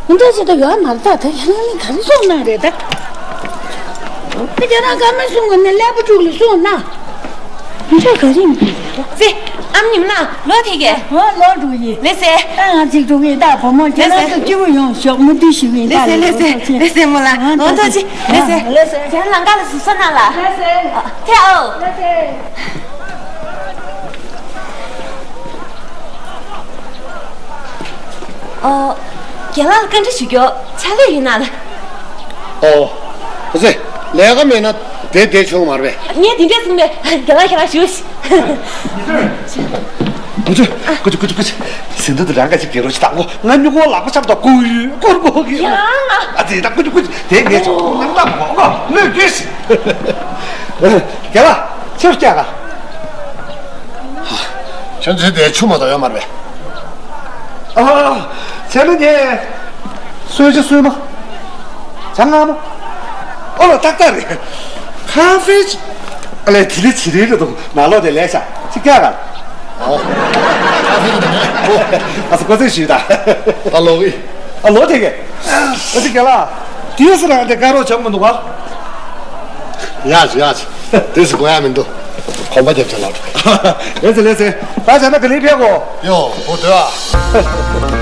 འདི་འདྲ་ཞིག་ད་ཡོད་མ་རེད་ད། ད་ཁྱེད་རང་ནི་ག་རེ་གསུངས་གནང་རེད་ད། འོ་དེ་ཁྱེད་རང་ག་མེད་གསུང་གི་ནི་ཀླད་པ་དཀྲུག་ལ་གསུངས་གནང་། འདི་འདྲ་ག་རེ་ཡིན་གྱི་རེད་ད། ཙི། ཨམ་ཉིམ་ན་ལོ་དེ་གས། འོ་ལོ་འགྲོ་ཡི། ལེ་སེ། ད་ང་ཅིག་འགྲོ་གི་ད་བུ་མོ་ཁྱེད་རང་ཚོ་སྐྱིད་པོ་ཡོང་ཤོག་མུ་མཐུད་ཞུ་གི་ད། ལེ་སེ་ལེ་སེ། ལེ་སེ་མོ་ལ་འོ་ད་ཅི། ལེ་སེ། ལེ་སེ། ཁྱེད་རང་ལམ་ཁ་ལ་ཟུག་ས་ན་ལ། ལེ་སེ། ཨ། ཐེ་ཨོ། ལེ་སེ། ཨོ། རྒན་ལགས་ལ་བཀའ་འདྲི་ཞུ་རྒྱུ་ཕྱག་ལས་ཡོད་ན་ལ། ཨོ། ཨོ་ཙི། ལས་ཀ་མེད་ན་བསྡད་བསྡད་ཆོག་མ་རེད་པས། ངས་དེ་འདྲས་གསུངས་པས། རྒན་ལགས་ཁྱེད་རང་ཞུ། ཀུ་ཅུ། ཀུ་ཅུ་ཀུ་ཅུ་ཀུ་ཅུ། ཟིན་ཐོ་དེ་རང་ག་ཅིག་རྒྱལ་རོགས་ཅིག་དང་གོ། ང་མྱུ་གུ་ལག་པ་ཆབ་དང་ཀུ་ཡུ་ཀོར་གོ་གི། ཡ། ཨ་ཙི་ད་ཀུ་ཅུ་ཀུ་ཅུ་དེ་ངས་ཆོག་ནང་ལ་མོ་གོ་མོས་དུས། རྒན་ལགས་ཆེར་སྐྱག་ག་ཁྱོད་ཚོའི་དེ་ཆུ་མ་གཏོགས་ཡོད་མ་རེད། ཨ། བྱས་ན་ངས་གསོལ་ཇ་གསོལ་མ། ཇ་མངར་མོ། ཨོ་ལ་ཏག་ཏག་རེད། ཁ་ཧྥེ་ཅིག་ཨ་ལས་དེ་ལས་ཇི་རིལ་རེད་འདུག་ནང་ལོགས་དེ་ལས་ཤག་ཅིག་སྐྱག་ག་ཨོ། ཨ་ས་གོ་ཚིག་ཞུས་ད། ཨ་ལོ་གི་ཨ་ལོ་དེ་གས། ཨ་ཙི་རྒན་ལགས། དུས་སུ་རང་དེ་དཀའ་རོགས་བྱབ་མི་འདུག་ག་ཡག་ཡག་དུས་སུ་དགོས་ཡ་མི་འདུག་གོམ་པ་རྒྱབ་ཆ་ལགས། ལེ་ཚེ་ལེ་ཚེ། ད་བྱས་ན་ག་ལེ་ཕེབས་གོ་ཡོ་བོ་དོ་ཨ།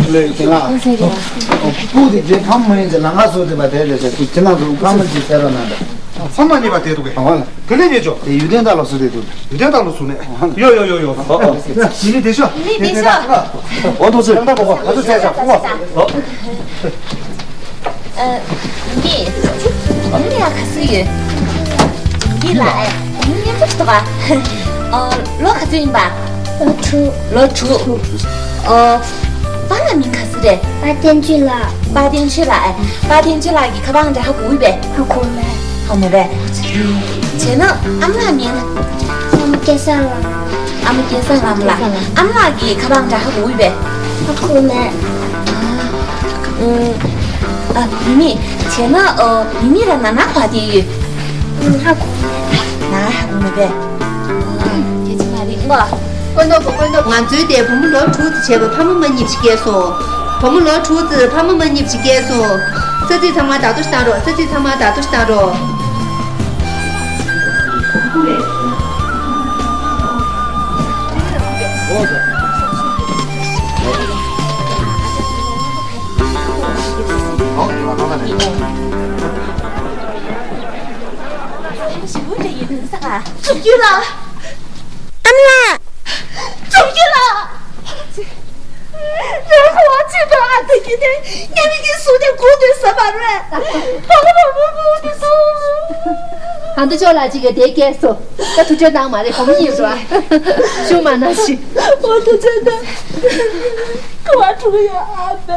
ལས་ཀྱི་ལ། སྤུ་དེ་རྗེས་ཁམས་མ་ཡིན་ཚེ་ལ་ང་སོ་དེ་པ་དེ་རེད་ཟེར་དུས་ཁྱེད་རང་ཚོ་སྐར་མ་གཅིག་ཟེར་རོ་ན་འདྲ། ཚང་མ་གཉིས་པ་དེ་འདུག་གས། ཨ་ཧོ་ལ། ག་ལེ་ཉེ་ཆོ། དེ་ཡུལ་ལྡན་དག་ལ་སུ་དེ་འདུག་ཡུལ་ལྡན་དག་ལ་སུ་ནས། ཡོ་ཡོ་ཡོ་ཡོ། ཨོ་ཨོ། ཡིན་ནི་དེ་ཤོ། ཡིན་ནི་དེ་ཤོ། འོ་ཐུགས་རྗེ་ཆེ། ཡང་དག་པོ་གོ་ང་ཚོ་བཙལ་བྱ་ཨོ། ཨ། ཡིན་ནི། ཡིན་ནི་ཡ་ག་སུ་ཡོད། ཡིན་ལ་ཨེ། ཡིན་ནི་ཡ་ག་སུ་ག་ཨ། ལོ་ག་ཚོད་ཡིན་པ། ལོ་དྲུག་ལོ་དྲུག་ཨ། པཱ་ལགས་མིང་ག་ཚོད་རེད། པཱ་བསྟན་ཆོས་ལགས། པཱ་བསྟན་ཆོས་ལགས་ཨེ། པཱ་བསྟན་ཆོས་ལགས་ཀྱི་ཁ་པར་འདྲ་ཧ་གོ་བས། ཧ་གོ་མེད། ཧ་མོ་རེད། བྱས་ན་ཨ་མ་ལགས་མིང་། ཨ་མ་སྐལ་བཟང་ལགས། ཨ་མ་སྐལ་བཟང་ལགས་མོ་ལགས། ཨ་མ་ལགས་ཀྱི་ཁ་པར་འདྲ་ཧ་གོ་བས། ཧ་གོ་མེད། ཨ། ཨ། མི་མི། བྱས་ན་ཨ། མི་མི་ར་ན་ན་བ་དེ་ཡོད། ཧ་གོ་མེད། ན་ཧ་གོ་མེད་པས། ཨ། སྐད་ཆ་མ་རེད་ངོ་། ཀོན་ཏོ་ཀོ་ཀོན་ཏོ། ང་ཚོའི་དེ་བུ་མོ་ལོ་དྲུག་ཙམ་བྱས་པ་ཕ་མ་མ་གཉིས་ཤིག་སྐྱེས་སོང་། བུ་མོ་ལོ་དྲུག་ཙམ་ཕ་མ་མ་གཉིས་ཤིག་སྐྱེས་སོང་། ས་ཚིགས་ཚང་མ་བདག་ཏུ་བཏང་རོགས། ས་ཚིགས་ཚང་མ་བདག་ཏུ་བཏང་རོགས། ཞི་བོ་འདྲ་ཡིན་ས་ག་ཚུགས་རྒྱུ་ལ། ཨ་མ་ལགས། ཚུགས་རྒྱུ་ལ། རེ་ཁོ་བ་ཚིག་པ་ཨ་ད་ཀི་དེ་ཉེ་མི་གི་སུ་དེ་གོ་དེ་ས་མ་རེད། ཕ་གི་མ་མོ་མོ་དེ་སུ། ཨ་མདོ་ཅོག་ལ་ཅིག་གི་དེ་སྐྱེས་སོ། ད་ཐུགས་ཁྲལ་གནང་མ་རེད། བུ་མོ་གཉིས་རོ། ཤུ་མ་ན་ཤི། འོ་ཐུགས་རྗེ་གནང་། ཁ་བ་འཁྲུག་ཡོད་ཨ་ད།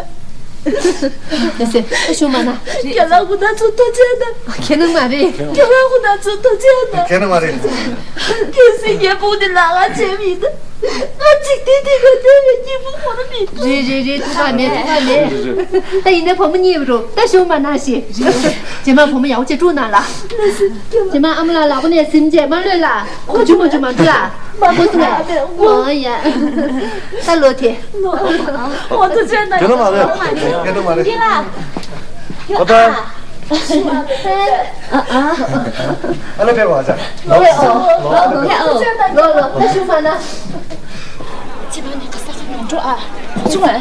ལགས་སེ། ཤུ་མ་ན། རྒན་ལགས་ཁོང་རྣམ་ཚོ་ཐུགས་རྗེ་གནང་། ཁྱེད་རང་མ་རེད། རྒན་ལགས་ཁོང་རྣམ་ཚོ་ཐུགས་རྗེ་གནང་། ཁྱེད་རང་མ་རེད། གལ་སྲིད་ངའི་བུ་འདི་ལག་ཁ་ཆད་མིན་ད། ང་གཅིག་དེ་དེ་ག་དེ་བས་སྐྱིད་པོ་ཁོ་ན་མི་འདུག་རེད་རེད་རེད། ཐུགས་ཁག་མེད། ཐུགས་ཁག་མེད། ད་ཡིན་ནའི་བུ་མོ་གཉིས་རོ། ད་ཤུ་མ་ན་ཤི། རྗེས་མ་བུ་མོ་ཡག་པོ་ཅིག་སྤྲུག་གནང་ལ། རྗེས་མ་ཨ་མ་ལགས་ལག་པ་ནས་ཟིན་རྗེས་མ་གློད་ལ། གོ་ཆུ་མ་ཆུ་མ་འགྲོ་ལ། མ་གོ་སོང་ལ། འོ་ཡ། ད་ལོ་དེ། འོ་ཐུགས་རྗེ་གནང་། དེ་ན་མ་རེད། དེ་ན་མ་རེད། འདི་ལ། ཨ་ད། ཨ་ཨ། ཨ་ལ་ཕེབས་པ་ཟ། ལོ་ལོ། ལོ་ལོ། ད་ཤུ་མ་ན། ཅི་བ་ནི་ག་ས་ག་ནང་འགྲོ་ཨ། ཆུང་ཨ།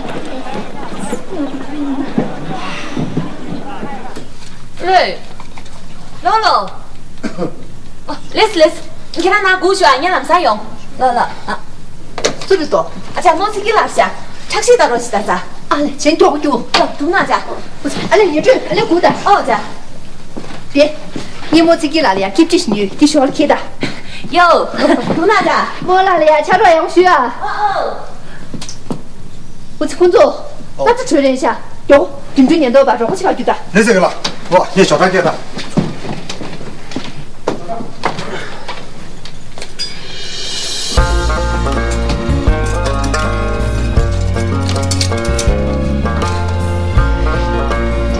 ལོས། ལོ་ལོ། ལེས་ལེས། ཁྱེད་རང་ན་སྒུག་ཞུ་ཨ། ངས་ལམ་སང་ཡོང་། ལོ་ལོ། ཨ། སུ་རེད་དོ། ཨ་ཅག་མོ་ཚིག་གི་ལབ་ཤག་ཁྲག་ཤེད་ད་རོ་ཤི་ད་ས། ཨ་ལེ་ཆེན་མགྱོགས་མགྱོགས། ཡོ་དུང་ན་ཅག་ཨ་ལེ་ཉི་སྒྲོན་ཨ་ལེ་སྒུག་ད། ཨོ་ཅག་དེ། ངས་མོ་ཚིག་གི་ལ་ལ་ཡ་སྐྱིབ་ཅི་ཞིག་ཉོས་དེ་ཞོར་ཁྱེད་ད། ཡོ། དུང་ན་ཅག་མོ་ལ་ལ་ཡ་ཆ་རོགས་ཡག་པོ་ཞུ་ཨ། ཨོ་ཨོ། འོ་ཙི་ཁོང་ཚོ། ཨོ། ད་ཙི་གྲོས་རན་ཤག་མགྱོགས། དུས་འགྲོ་ཉེན་རྟོག་པ་རོགས་པ་ཆེ་བ་རྒྱུ་ད། ལེ་ཟེར་གི་ལ། ལོ་ངས་ཞོགས་ཀ་སྐད་ད།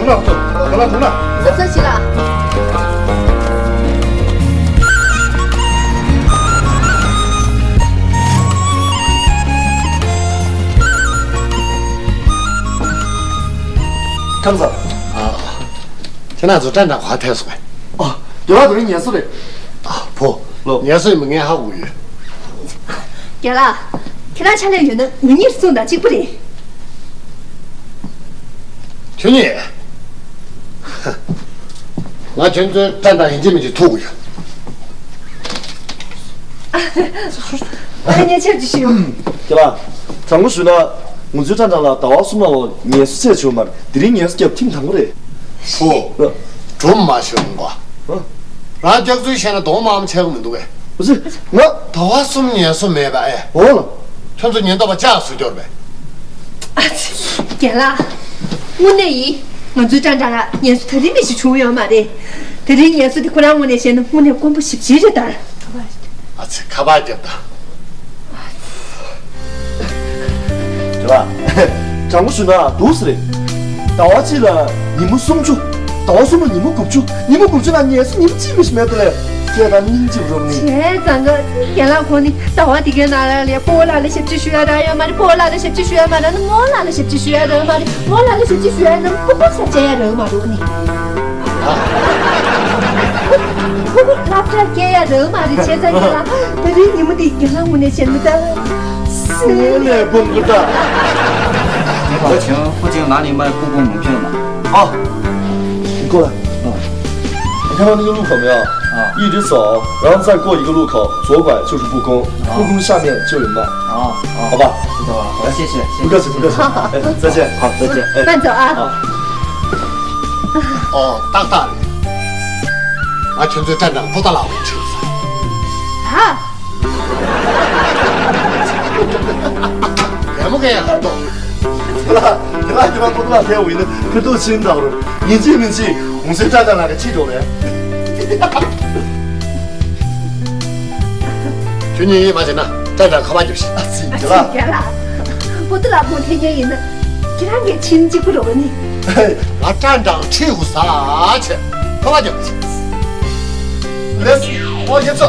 དྲུང་ལ་ཐུག་ག་ལ་དྲུང་ལ། ལགས་སོ་ཞི་ལགས། ཁམས་བཟང་། ཨ། ཁྱེད་རང་ཚོ་ཀྲན་ཀྲང་ག་པར་ཐད་སོང་བས། ཨ། རྒན་ལགས་དེ་རིང་ངལ་གསོ་རེད། ཨ། ཕོ། ལོ། ངལ་གསོ་ཡིན་པ་ངས་ཧ་གོ་ཡོད། རྒན་ལགས། ཁྱེད་རང་ཕྱག་ལས་ཡོད་ན་ང་གཉིས་གསུངས་དང་གཅིག་པ་རེད། ཁྱོད་གཉིས། ང་ཁྱོད་ཚོའི་ཀྲན་ཀྲང་ཡིན་གཅིག་མིན་གཅིག་ཐུག་གི་ཡོད། ཨ་ནི་ཆབས་ཅིག་ཞུ། ཁྱེད་ལ། དྲང་པོ་ཞུས་ན། ང་ཚོའི་ཀྲན་ཀྲང་ལ་ཟླ་བ་གསུམ་ནང་ལ་ངལ་གསོ་ཚད་བྱུང་མ་རེད། དེ་རིང་ངལ་གསོ་བརྒྱབ་ཐེངས་དང་པོ་རེད། ཧོ། སྒྲུང་མ་ཤོད་འགོ། ཨ། རང་སྐྱག་རྫུན་བཤད་ན་གདོང་མང་མང་ཆགས་ཀྱི་མི་འདུག་གས། ཨ་ཙི། ང་། ཟླ་བ་གསུམ་ངལ་གསོ་མེད་པ་ཨེ། འོ་ལ། ཁྱོད་ཚོ་ཉེན་རྟོག་པ་ལྕགས་བཟོ་སྐྱོར་བས། ཨ་ཙི། རྒན་ལགས། དངོས་གནས་ཡིན། ང་ཚོའི་ཀྲན་ཀྲང་ལ་ངལ་གསོ་ད་རིང་མི་ཞིག་བྱུང་ཡོད་མ་རེད། དེ་རིང་ངལ་གསོ་དེ་ཁོ་རང་ངོས་ནས་བཤད་ན་དངོས་གནས་དཀོན་པོ་ཞེ་པོ་ཅིག་རེད་ད། ཨ་ཙི། ཁ་པར་རྒྱབ་དང་། རེད་པ། དྲང་པོ་ཞུ་ན་འདུག་སེ་རེད། ཟླ་བ་གཅིག་ལ་ཉིན་མོ་སུམ་ཅུ། ཟླ་བ་གསུམ་ལ་ཉིན་མོ་དགུ་བཅུ། ཉིན་མོ་དགུ་བཅུ་ནང་ངལ་གསོ་ཉིན་མོ་གཅིག་མི་ཞིག་མེད་དེ་ལས། སྐད་དང་སྙིང་རྗེ་རུ་རུབ་ནི། བྱས་ཙང་གི་རྒན་ལགས་ཁོང་ནི་ཟླ་བ་དེ་གའི་ནང་ལ་ལས་སྤོ་བོ་ལགས་ལ་ཞབས་ཕྱི་ཞུ་ཡ་རག་ཡོད་མ་རེད། སྤོ་བོ་ལགས་ལ་ཞབས་ཕྱི་ཞུ་ཡ་མ་རག་ན་རྨོ་ལགས་ལ་ཞབས་ཕྱི་ཞུ་ཡ་རག་མ་རེད། རྨོ་ལགས་ལ་ཞབས་ཕྱི་ཞུ་ཡ་ན་སྤོ་བོ་ས་བཅད་ཡ་རག་མ་རེད་ནི། ཕྲུ་གུ་སློབ་གྲྭར་སྐྱེལ་ཡ་རག་མ་རེད། བྱས་ཙང་ཡིན་ལ་དེ་རིང་ཉིན་མོ་འདི་རྒན་ལགས་ངོས་ནས་བྱས་ན་ད་སེམས་ནས་སྤོང་གི་ད། 你好，请附近哪里卖故宫名片吗？啊，你过来。啊，你看到那个路口没有？啊，一直走，然后再过一个路口，左拐就是故宫，啊，故宫下面就有卖。啊，啊，好吧？知道了，好，谢谢，谢谢，不客气，不客气。哎，再见。好，再见。哎，慢走啊。啊。 ཨོ་ཏག་ཏག་རེད། ང་ཁྱོད་ཚོའི་ཀྲན་ཀྲང་པོ་ཏ་ལགས་ཀྱི་ཁྲིད་ས། ཧ། རྒན་མོ་གས་ཡང་ཧར་ཏོ། དེ་ལ་དེ་ལ་དེ་ལ་པོ་ཏ་ལགས་ཕེབས་འོང་ཡིན་ན་ཁོས་ཏོག་ཕྱིན་དང་རུ་ཡིན་གཅིག་མིན་གཅིག་ངོ་ཚའི་ཀྲན་ཀྲང་ལགས་ཀྱི་ཁྲིད་འགྲོ་རེད། ཁྱོད་གཉིས་མ་བྱས་ན་ཀྲན་ཀྲང་ཁ་པར་རྒྱབ་ཤིག་ཨ་ཙི་རྒན་ལགས། རྒན་ལགས། པོ་ཏ་ལགས་ཁོང་ཐེ་ཉེ་ཡིན་ན། ཁྱེད་རང་གིས་ཕྱིན་གཅིག་པུ་རོགས་ནི། ང་ཀྲན་ཀྲང་ཁྲིད་དགོས་ས་བྱས། ཁ་པར་རྒྱབ་ཤིག་ལེས། ཨོ་ཡེ་ཚོ།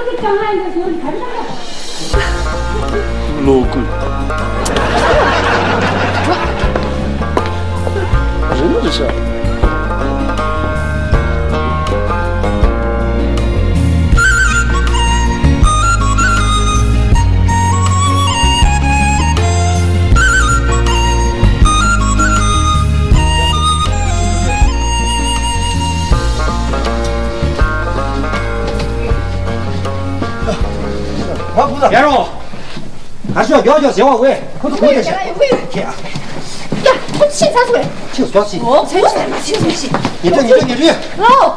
ཀུན་ཏུ་ཀྲང་ཧའེ་འདི་ཚོ་ག་རེ་ལ། བློ་ཀུན། རི་མོ་རེད་ཤག་ཡ་རོ། གར་ཤོག་མགྱོགས་མགྱོགས་ཟེར་བ་ཝེ། ཁོ་ཚོ་ཁོ་ཚོ་ཤ། ཁྱེད་ཨ། ཡ། ཁོ་ཚོ་ཤིང་ཚ་སོང་ངས། ཁྱེད་ཤོག་ཤིག་ཨོ་ཁོ་ཚོ་མ་ཤིང་ཚ་ཤིག་ཉེ་དུ་ཉེ་དུ་ཉེ་དུ། ཨོ།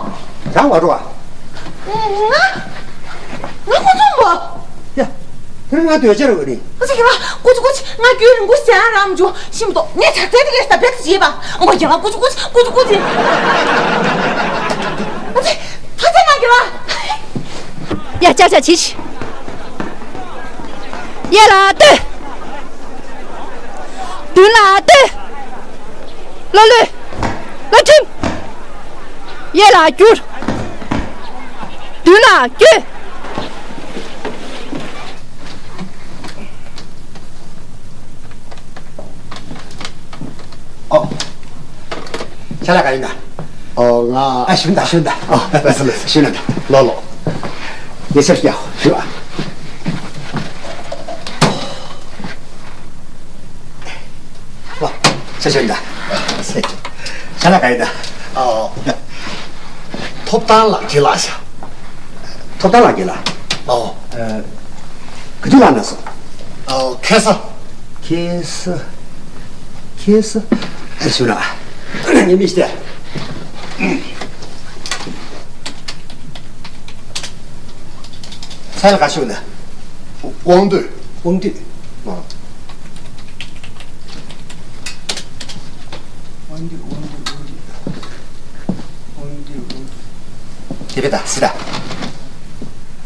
རང་བ་འགྲོ་བ། ང་། ང་ཁོ་ཚོ་མོ། ཡ། དེ་ང་སྡོད་ཅེར་འོ་ནི། ཨ་ཙི་ཁྱེད་ལ་ཀུ་ཅི་ཀུ་ཅི་ང་རྒྱུན་རིང་པོ་ཞིག་རང་མ་བྱུང་ཤིང་མ་གཏོགས་ངས་ཇག་རྩལ་དེ་གས་ད་བེད་ཀྱི་བྱེད་པ། ཨོ་ཁྱེད་ལ་ཀུ་ཅི་ཀུ་ཅི་ཀུ་ཅི་ཀུ་ཅི། ཨ་ཙི། ཕ་ཚ་ང་ཁྱེད་ལ། ཡ་ཅག་ཅག་བྱིས་ཤིག་གཡས་ལ་ལྟོས། མདུན་ལ་ལྟོས། བློ་ལུས། བློ་ཁྲིམས། གཡས་ལ་བསྒྱུར། མདུན་ལ་བསྐྱོད། ཨོ། ཆ་ལག་ག་ཡིན་ན། ཨོ་ང་། ཨ་ཞུ་ན་ད་ཞུ་ན་ད། ཨོ་ལགས་སོ་ལགས་སོ། ཞུ་ན་ད། ལོ་ལོ། ཉེ་སར་སྐྱེའོ་ཞུ་ཨ། ལོ། ཆ་ཞུ་ན་ད། ཆ་ལག་ག་ཡིན་ན། ཨོ། ཐོབ་ཐང་ལག་ཁྱེར་ལགས་ཤག་ཐོབ་ཐང་ལག་ཁྱེར་ལགས། ཨོ། ཨ། ག་དུས་ལགས་ན་སོང་། ཨོ་ཁ་སང་། ཁ་སང་། ཁ་སང་། ཨ་ཞུ་ན། ངའི་མི་ཤི་སྟེ། ས་ཡ་ག་ཞུ་ན། དབང་འདུས། དབང་འདུས། ཨོ། དབང་འདུས་དབང་འདུས་དབང་འདུས། དབང་འདུས་དབང་འདུས། དེ་ག་ད་སི་ད།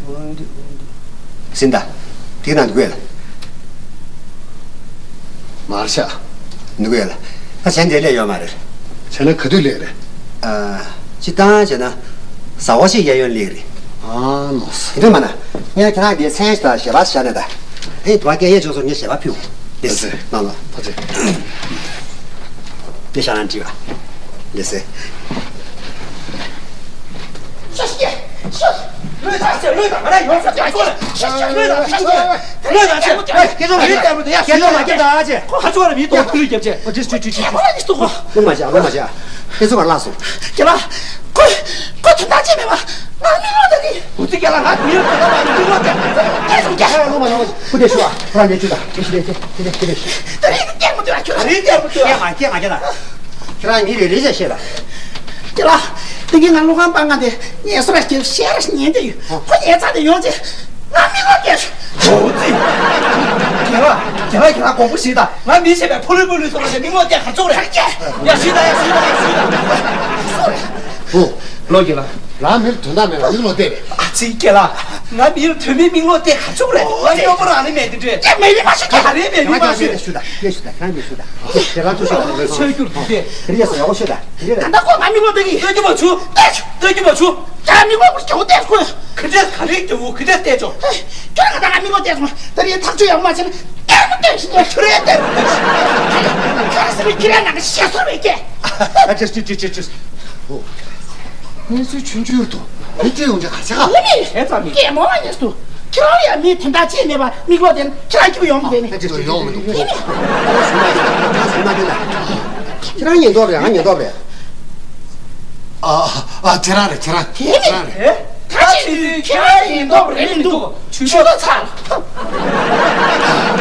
དབང་འདུས་དབང་འདུས། སི་ད། དེ་ན་འདུག་གས། མར་ཤག་འདུག་གས་ལ། ད་གཞན་དེ་ལས་ཡོད་མ་རེད། བྱས་ན་ག་དུས་ལས་རེད། ཨ། སྤྱིར་བཏང་བྱས་ན། ཟ་བ་ཞིག་གཡས་གཡོན་ལས་རེད། ཨ་ནོ། དེ་དུས་མ་ན། ངས་ཁྱེད་རང་གི་མཚན་ཞིག་དང་ཞལ་པར་བཞག་ནས་ད། ཨེ་དུ་བ་སྐད་ཡས་ཆོག་སོང་ངས་ཞལ་པར་ཕུལ། ལགས་སེ། ནང་ལ། ཐུགས་རྗེ་ཆེ། དེ་ཤ་ན་འདྲི་བ། ལགས་སེ། ཤ་ཤ་ཤ། ལོས་དང་ཤ་ལོས་དང་ང་ར་ཡོང་ཤ་ཤ་ལོས་དང་ཤ་ཤ་ལོས་དང་ཤ་ཤ་ལོས་དང་ཤ། ཁྱེད་ཚོ་མ་སྐྱེས་ད་ཁྱེད་ཚོ་མ་སྐྱེས་ད་ཨ་ཅེ། ཁ་ཆུ་བ་ར་མི་ཏོག་ཐུ་རུ་རྒྱབ་ཅེ། ཨོ་ཏིས་ཏུ་ཏུ་ཏུ། ཁྱེད་ཁོ་ར་ནི་སྟུ་ཁོ། ལོ་མ་བྱ་ལོ་མ་བྱ། ཁྱེད་ཚོ་བར་ལགས་སོ། ཁྱེད་ལ། ཁོ། ཁོ་དོན་དག་ཅི་མེད་པ། ང་མི་ལོ་ད་གི། འུ་ཚོ་ཁྱེད་ལ་ང་མི་ལོ་ད་གི་མི་ལོ་ད་གི། ཁྱེད་ཚོ་ཁྱེད། ལོ་མ་ལོ་མ། ཁུ་དེ་ཤུ་ཨ། ཁོ་རང་ལས་ཆུ་ད། ཁྱེད་ཤི་རེད་ཁྱེད་ཁྱེད་ཁྱེད་ཤི། ད་རེས་ཁྱེད་མ་ཐུ་ཨ་ཁྱོད་རེད་ཁྱེད་མ་ཐུ་ཨ། ཁྱེད་མ་ཁྱེད་མ་ཁྱེད་ད། ཁྱེད་རང་མི་རེ་རེ་བྱས་ཤེས་ལ། ཁྱེད་ལ། དེ་གི་ང་ལོ་ཁང་པ་ང་དེ་ངལ་གསོ་ར་ཁྱེད་ཤེས་ར་ཉན་དེ་ཡོད། ཁོ་ཉལ་ཚར་དེ་ཡོང་ཅི། ང་མི་ལོ་སྐྱེས། ཇོ་ཙི། ཁྱེད་ལ། ཁྱེད་ལ་ཁྱེད་ལ་དགོངས་པ་ཞིག་ད། ང་མི་ཤེས་པའི་ཕོ་ལུས་ཕོ་ལུས་སོང་ན་མི་ལོ་སྐྱེས་ག་ཚོད་རེད། ཡ་ཤི་ད་ཡ་ཤི་ད་ཡ་ཤི་ད། ཨོ། ལོ་ཁྱེད་ལ། རང་མིར་དོན་དག་མེད་ལ་མིག་ལོག་བལྟས་པས། ཨ་ཙི་ཁྱེད་ལ། ང་མིར་དོན་མེད་མིག་ལོག་བལྟས་ག་ཚོད་རེད། ང་སྐྱོ་པོ་རང་ནི་མེད་དེ་འདྲས། ཁྱེད་མེད་ནི་མ་ཤི་ཁྱེད་རེད་མེད་ནི་མ་ཤི། ཁྱེད་ལ་ཚོད་ཤོད་ད། ཁྱེད་ལ་ཚོད་ཤོད་ད། ཁྱེད་ལ་ཚོད་ཤོད་ད། ཁྱེད་ལ་ཚོད་ཤོད་ད། ད་ལྟ་ཁོ་ང་མི་ལོ་བལྟ་གི། ལྟ་རྒྱུ་མ་བྱུང་། ལྟ་རྒྱུ་མ་བྱུང་། ཁྱེད་མི་ལོ་ཁོ་སྐྱོ་བོ་བལྟས་ཁོ། ག་འདྲས་ག་རེ་སྐྱོ་བོ་ག་འདྲས་བལྟས་ཆོག་ཁྱོད་ང་ད་ང་མི་ལོ་བལྟས་སོང་། ད་རེས་ཐག་གཅོད་ཡག་པོ་མ་བྱས་ན་ལྟད་མོ་བལྟས་ཤི་ཉེ། ཁྱོད་རེ་ལྟད་མོ་བལྟས་ཤི། ཁྱོད་རེ་སི་རེ་ཁྱི་རེ་ནང་གི་ཤེས་སོ་བས་ཀྱེ། ཨ་ཅེ་ཅེ་ཅེ་ཅེ་ཅེ། ཨོ། གནས་ཚུལ་ཆུང་ཆུང་དུ་མི་སྐྱེ་ཡོང་ཆ་ག་ཆ་ག་ལ་མི་ཧེ་ཙམ་མི་སྐྱེ་མོ་བ་ཉེས་སུ། ཁྱེད་རང་ཡང་མི་དོན་དག་ཅི་མེད་པ་མིག་ལོག་དེ་ཁྱེད་རང་སྐྱིད་པོ་ཡོང་མི་དེ་ནི། ཨ་ཅེ་ཅེ་ཡོང་མི་འདུག་ཁྱེད་རང་ཉེན་རྟོག་རེད། ང་ཉེན་རྟོག་རེད། ཨ་ཨ་ཁྱེད་རང་རེད་ཁྱེད་རང་། དེ་ནི་ཁྱེད་རང་རེད། ད་ཅི་ཁྱེད་རང་ཉེན་རྟོག་རེད་མི་འདུག་ཆུ་ཚོད་ཚར།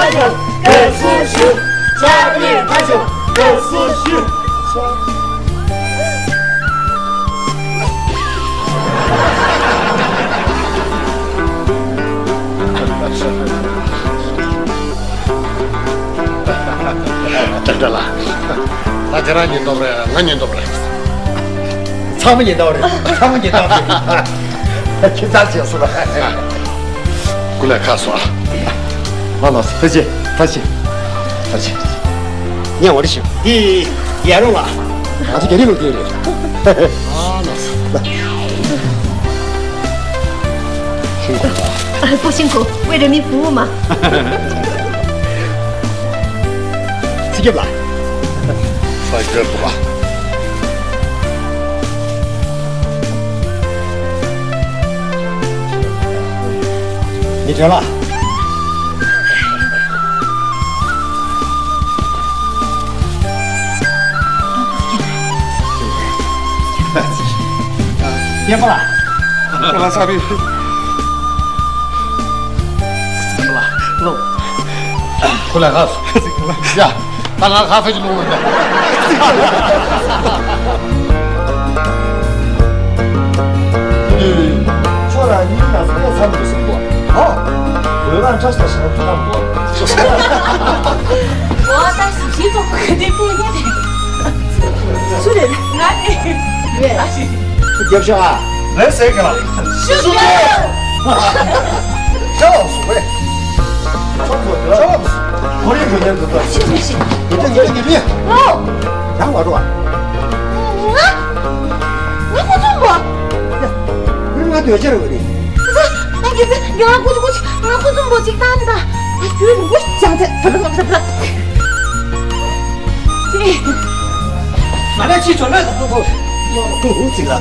ཁ་ཤོར་དགའ་བསུ་ཞུ། ཤ་པི་ལི་ཁ་ཤོར་དགའ་བསུ་ཞུ། ཏག་ཏག་ལ། ད་ཁྱེད་རང་ཉེན་རྟོག་རེད། ང་ཉེན་རྟོག་རེད། ཚང་མ་ཉེན་རྟོག་རེད། ཚང་མ་ཉེན་རྟོག་རེད། ཁྱེད་ཚར་བྱས་སོང་ལ། ཀུ་ལེ་ཁ་སོ། ལ་ལ་སོ། ཕལ་ཆེར་ཕལ་ཆེར་ཕལ་ཆེར། ཉན་འོ་རེ་ཞིག་འདི་ཡར་རོང་ལ། ང་ཚོ་རྒྱ་རིགས་ལོ་དེ་རེད། ཨ་ལ་སོ། ཤིང་ཁོ་ལ། 不辛苦，为人民服务嘛。 ཚིག་རྒྱབ་ལ། ཚིག་རྒྱབ་ལ། མི་དྲན་ལ། ཡན་པ་ལ། ཡན་པ་ལ་ས་བི། ཁོ་ལ་ཁ་སོ། ཡ། ད་ང་ཁ་ཧྥེ་ཅིག་ལོངས་ཡོད་ད། ཁྱོད་རང་གཉིས་ན་ས་ཡ་མཚམས་སུ་ཟིན་གོ། ཨོ། འོས་ལངས་བཀྲ་ཤིས་དང་ཞང་ཕུ་ཐང་གོ། འོ་ད་ཞིབ་ཞིབ་ཚོགས་པ་ག་དུས་ཕུད་ཉེ་རེད། སུ་རེད། ང་རེད། རེད། རྒྱབ་ཤོག་ཨ། ལན་ཟེར་གི་ལ། ཤུགས་ཆེ། ཤོག་སུ་རེད། ཆོག་གོ། ཆོག་གོ། ཁོ་རེ་ཁོ་རེ་འདུག་ག་ཤི་ཤི་ཤི། ཉེ་དུ་ཉེ་དུ་ཉེ་དུ། ཨོ། ཡང་བ་རོ། ང་ང་ཁོ་ཚོ་བོ། ཡ། ང་འདོད་ཆེ་རེ་བ་རེད། ང་ཁོ་ཚོ་ང་ཁོ་ཚོ་ང་ཁོ་ཚོ་བོ་ཅིག་བཏང་ད། ཨ་ཁྱོད་ནུ་བོ་ཅང་ཚེ་ད་ད་ད་ད། ང་ལ་ཅི་བྱོས་ན་ད་ཁོ་ཁོ་ཅིག་ལ།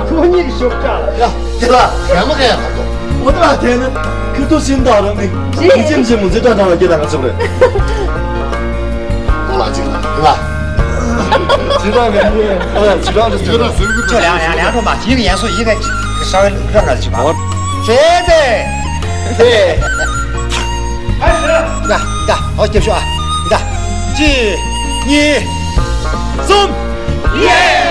ཁོ་གཉིས་ཀྱི་ཤོག་ཅག་ལ་ཡ། དེ་ལ་ཡང་མ་ག་ཡང་མ་གཏོགས། འོ་ད་དེ་ནི་ཁི་ཏུ་ཤིན་ཏུ་རང་ནི་ཇི་ཇིམ་ཇིམ་མུ་ཇི་ཏྲ་ཏྲ་ལ་སྐྱེ་ལ་ང་ཚོ་རེད། ཨོ་ལ་ཅིག་ལ་ལ། ཇི་ལ་ངས་ཨ་ཇི་ལ་རེད་ཟེར། ཁྱོད་ལ་ཡང་ཡང་ཡང་རོ་མ་ཡིག་ཡན་སོ་ཡིག་གི་ས་བའི་ར་ང་ཅི་མ། ཨོ། ཟེ་ཟེ། ཟེ། ད་ད་ཨོ་སྐྱབས་ཤོག་ཨ། ད་གཅིག་གཉིས་གསུམ། ཡེ།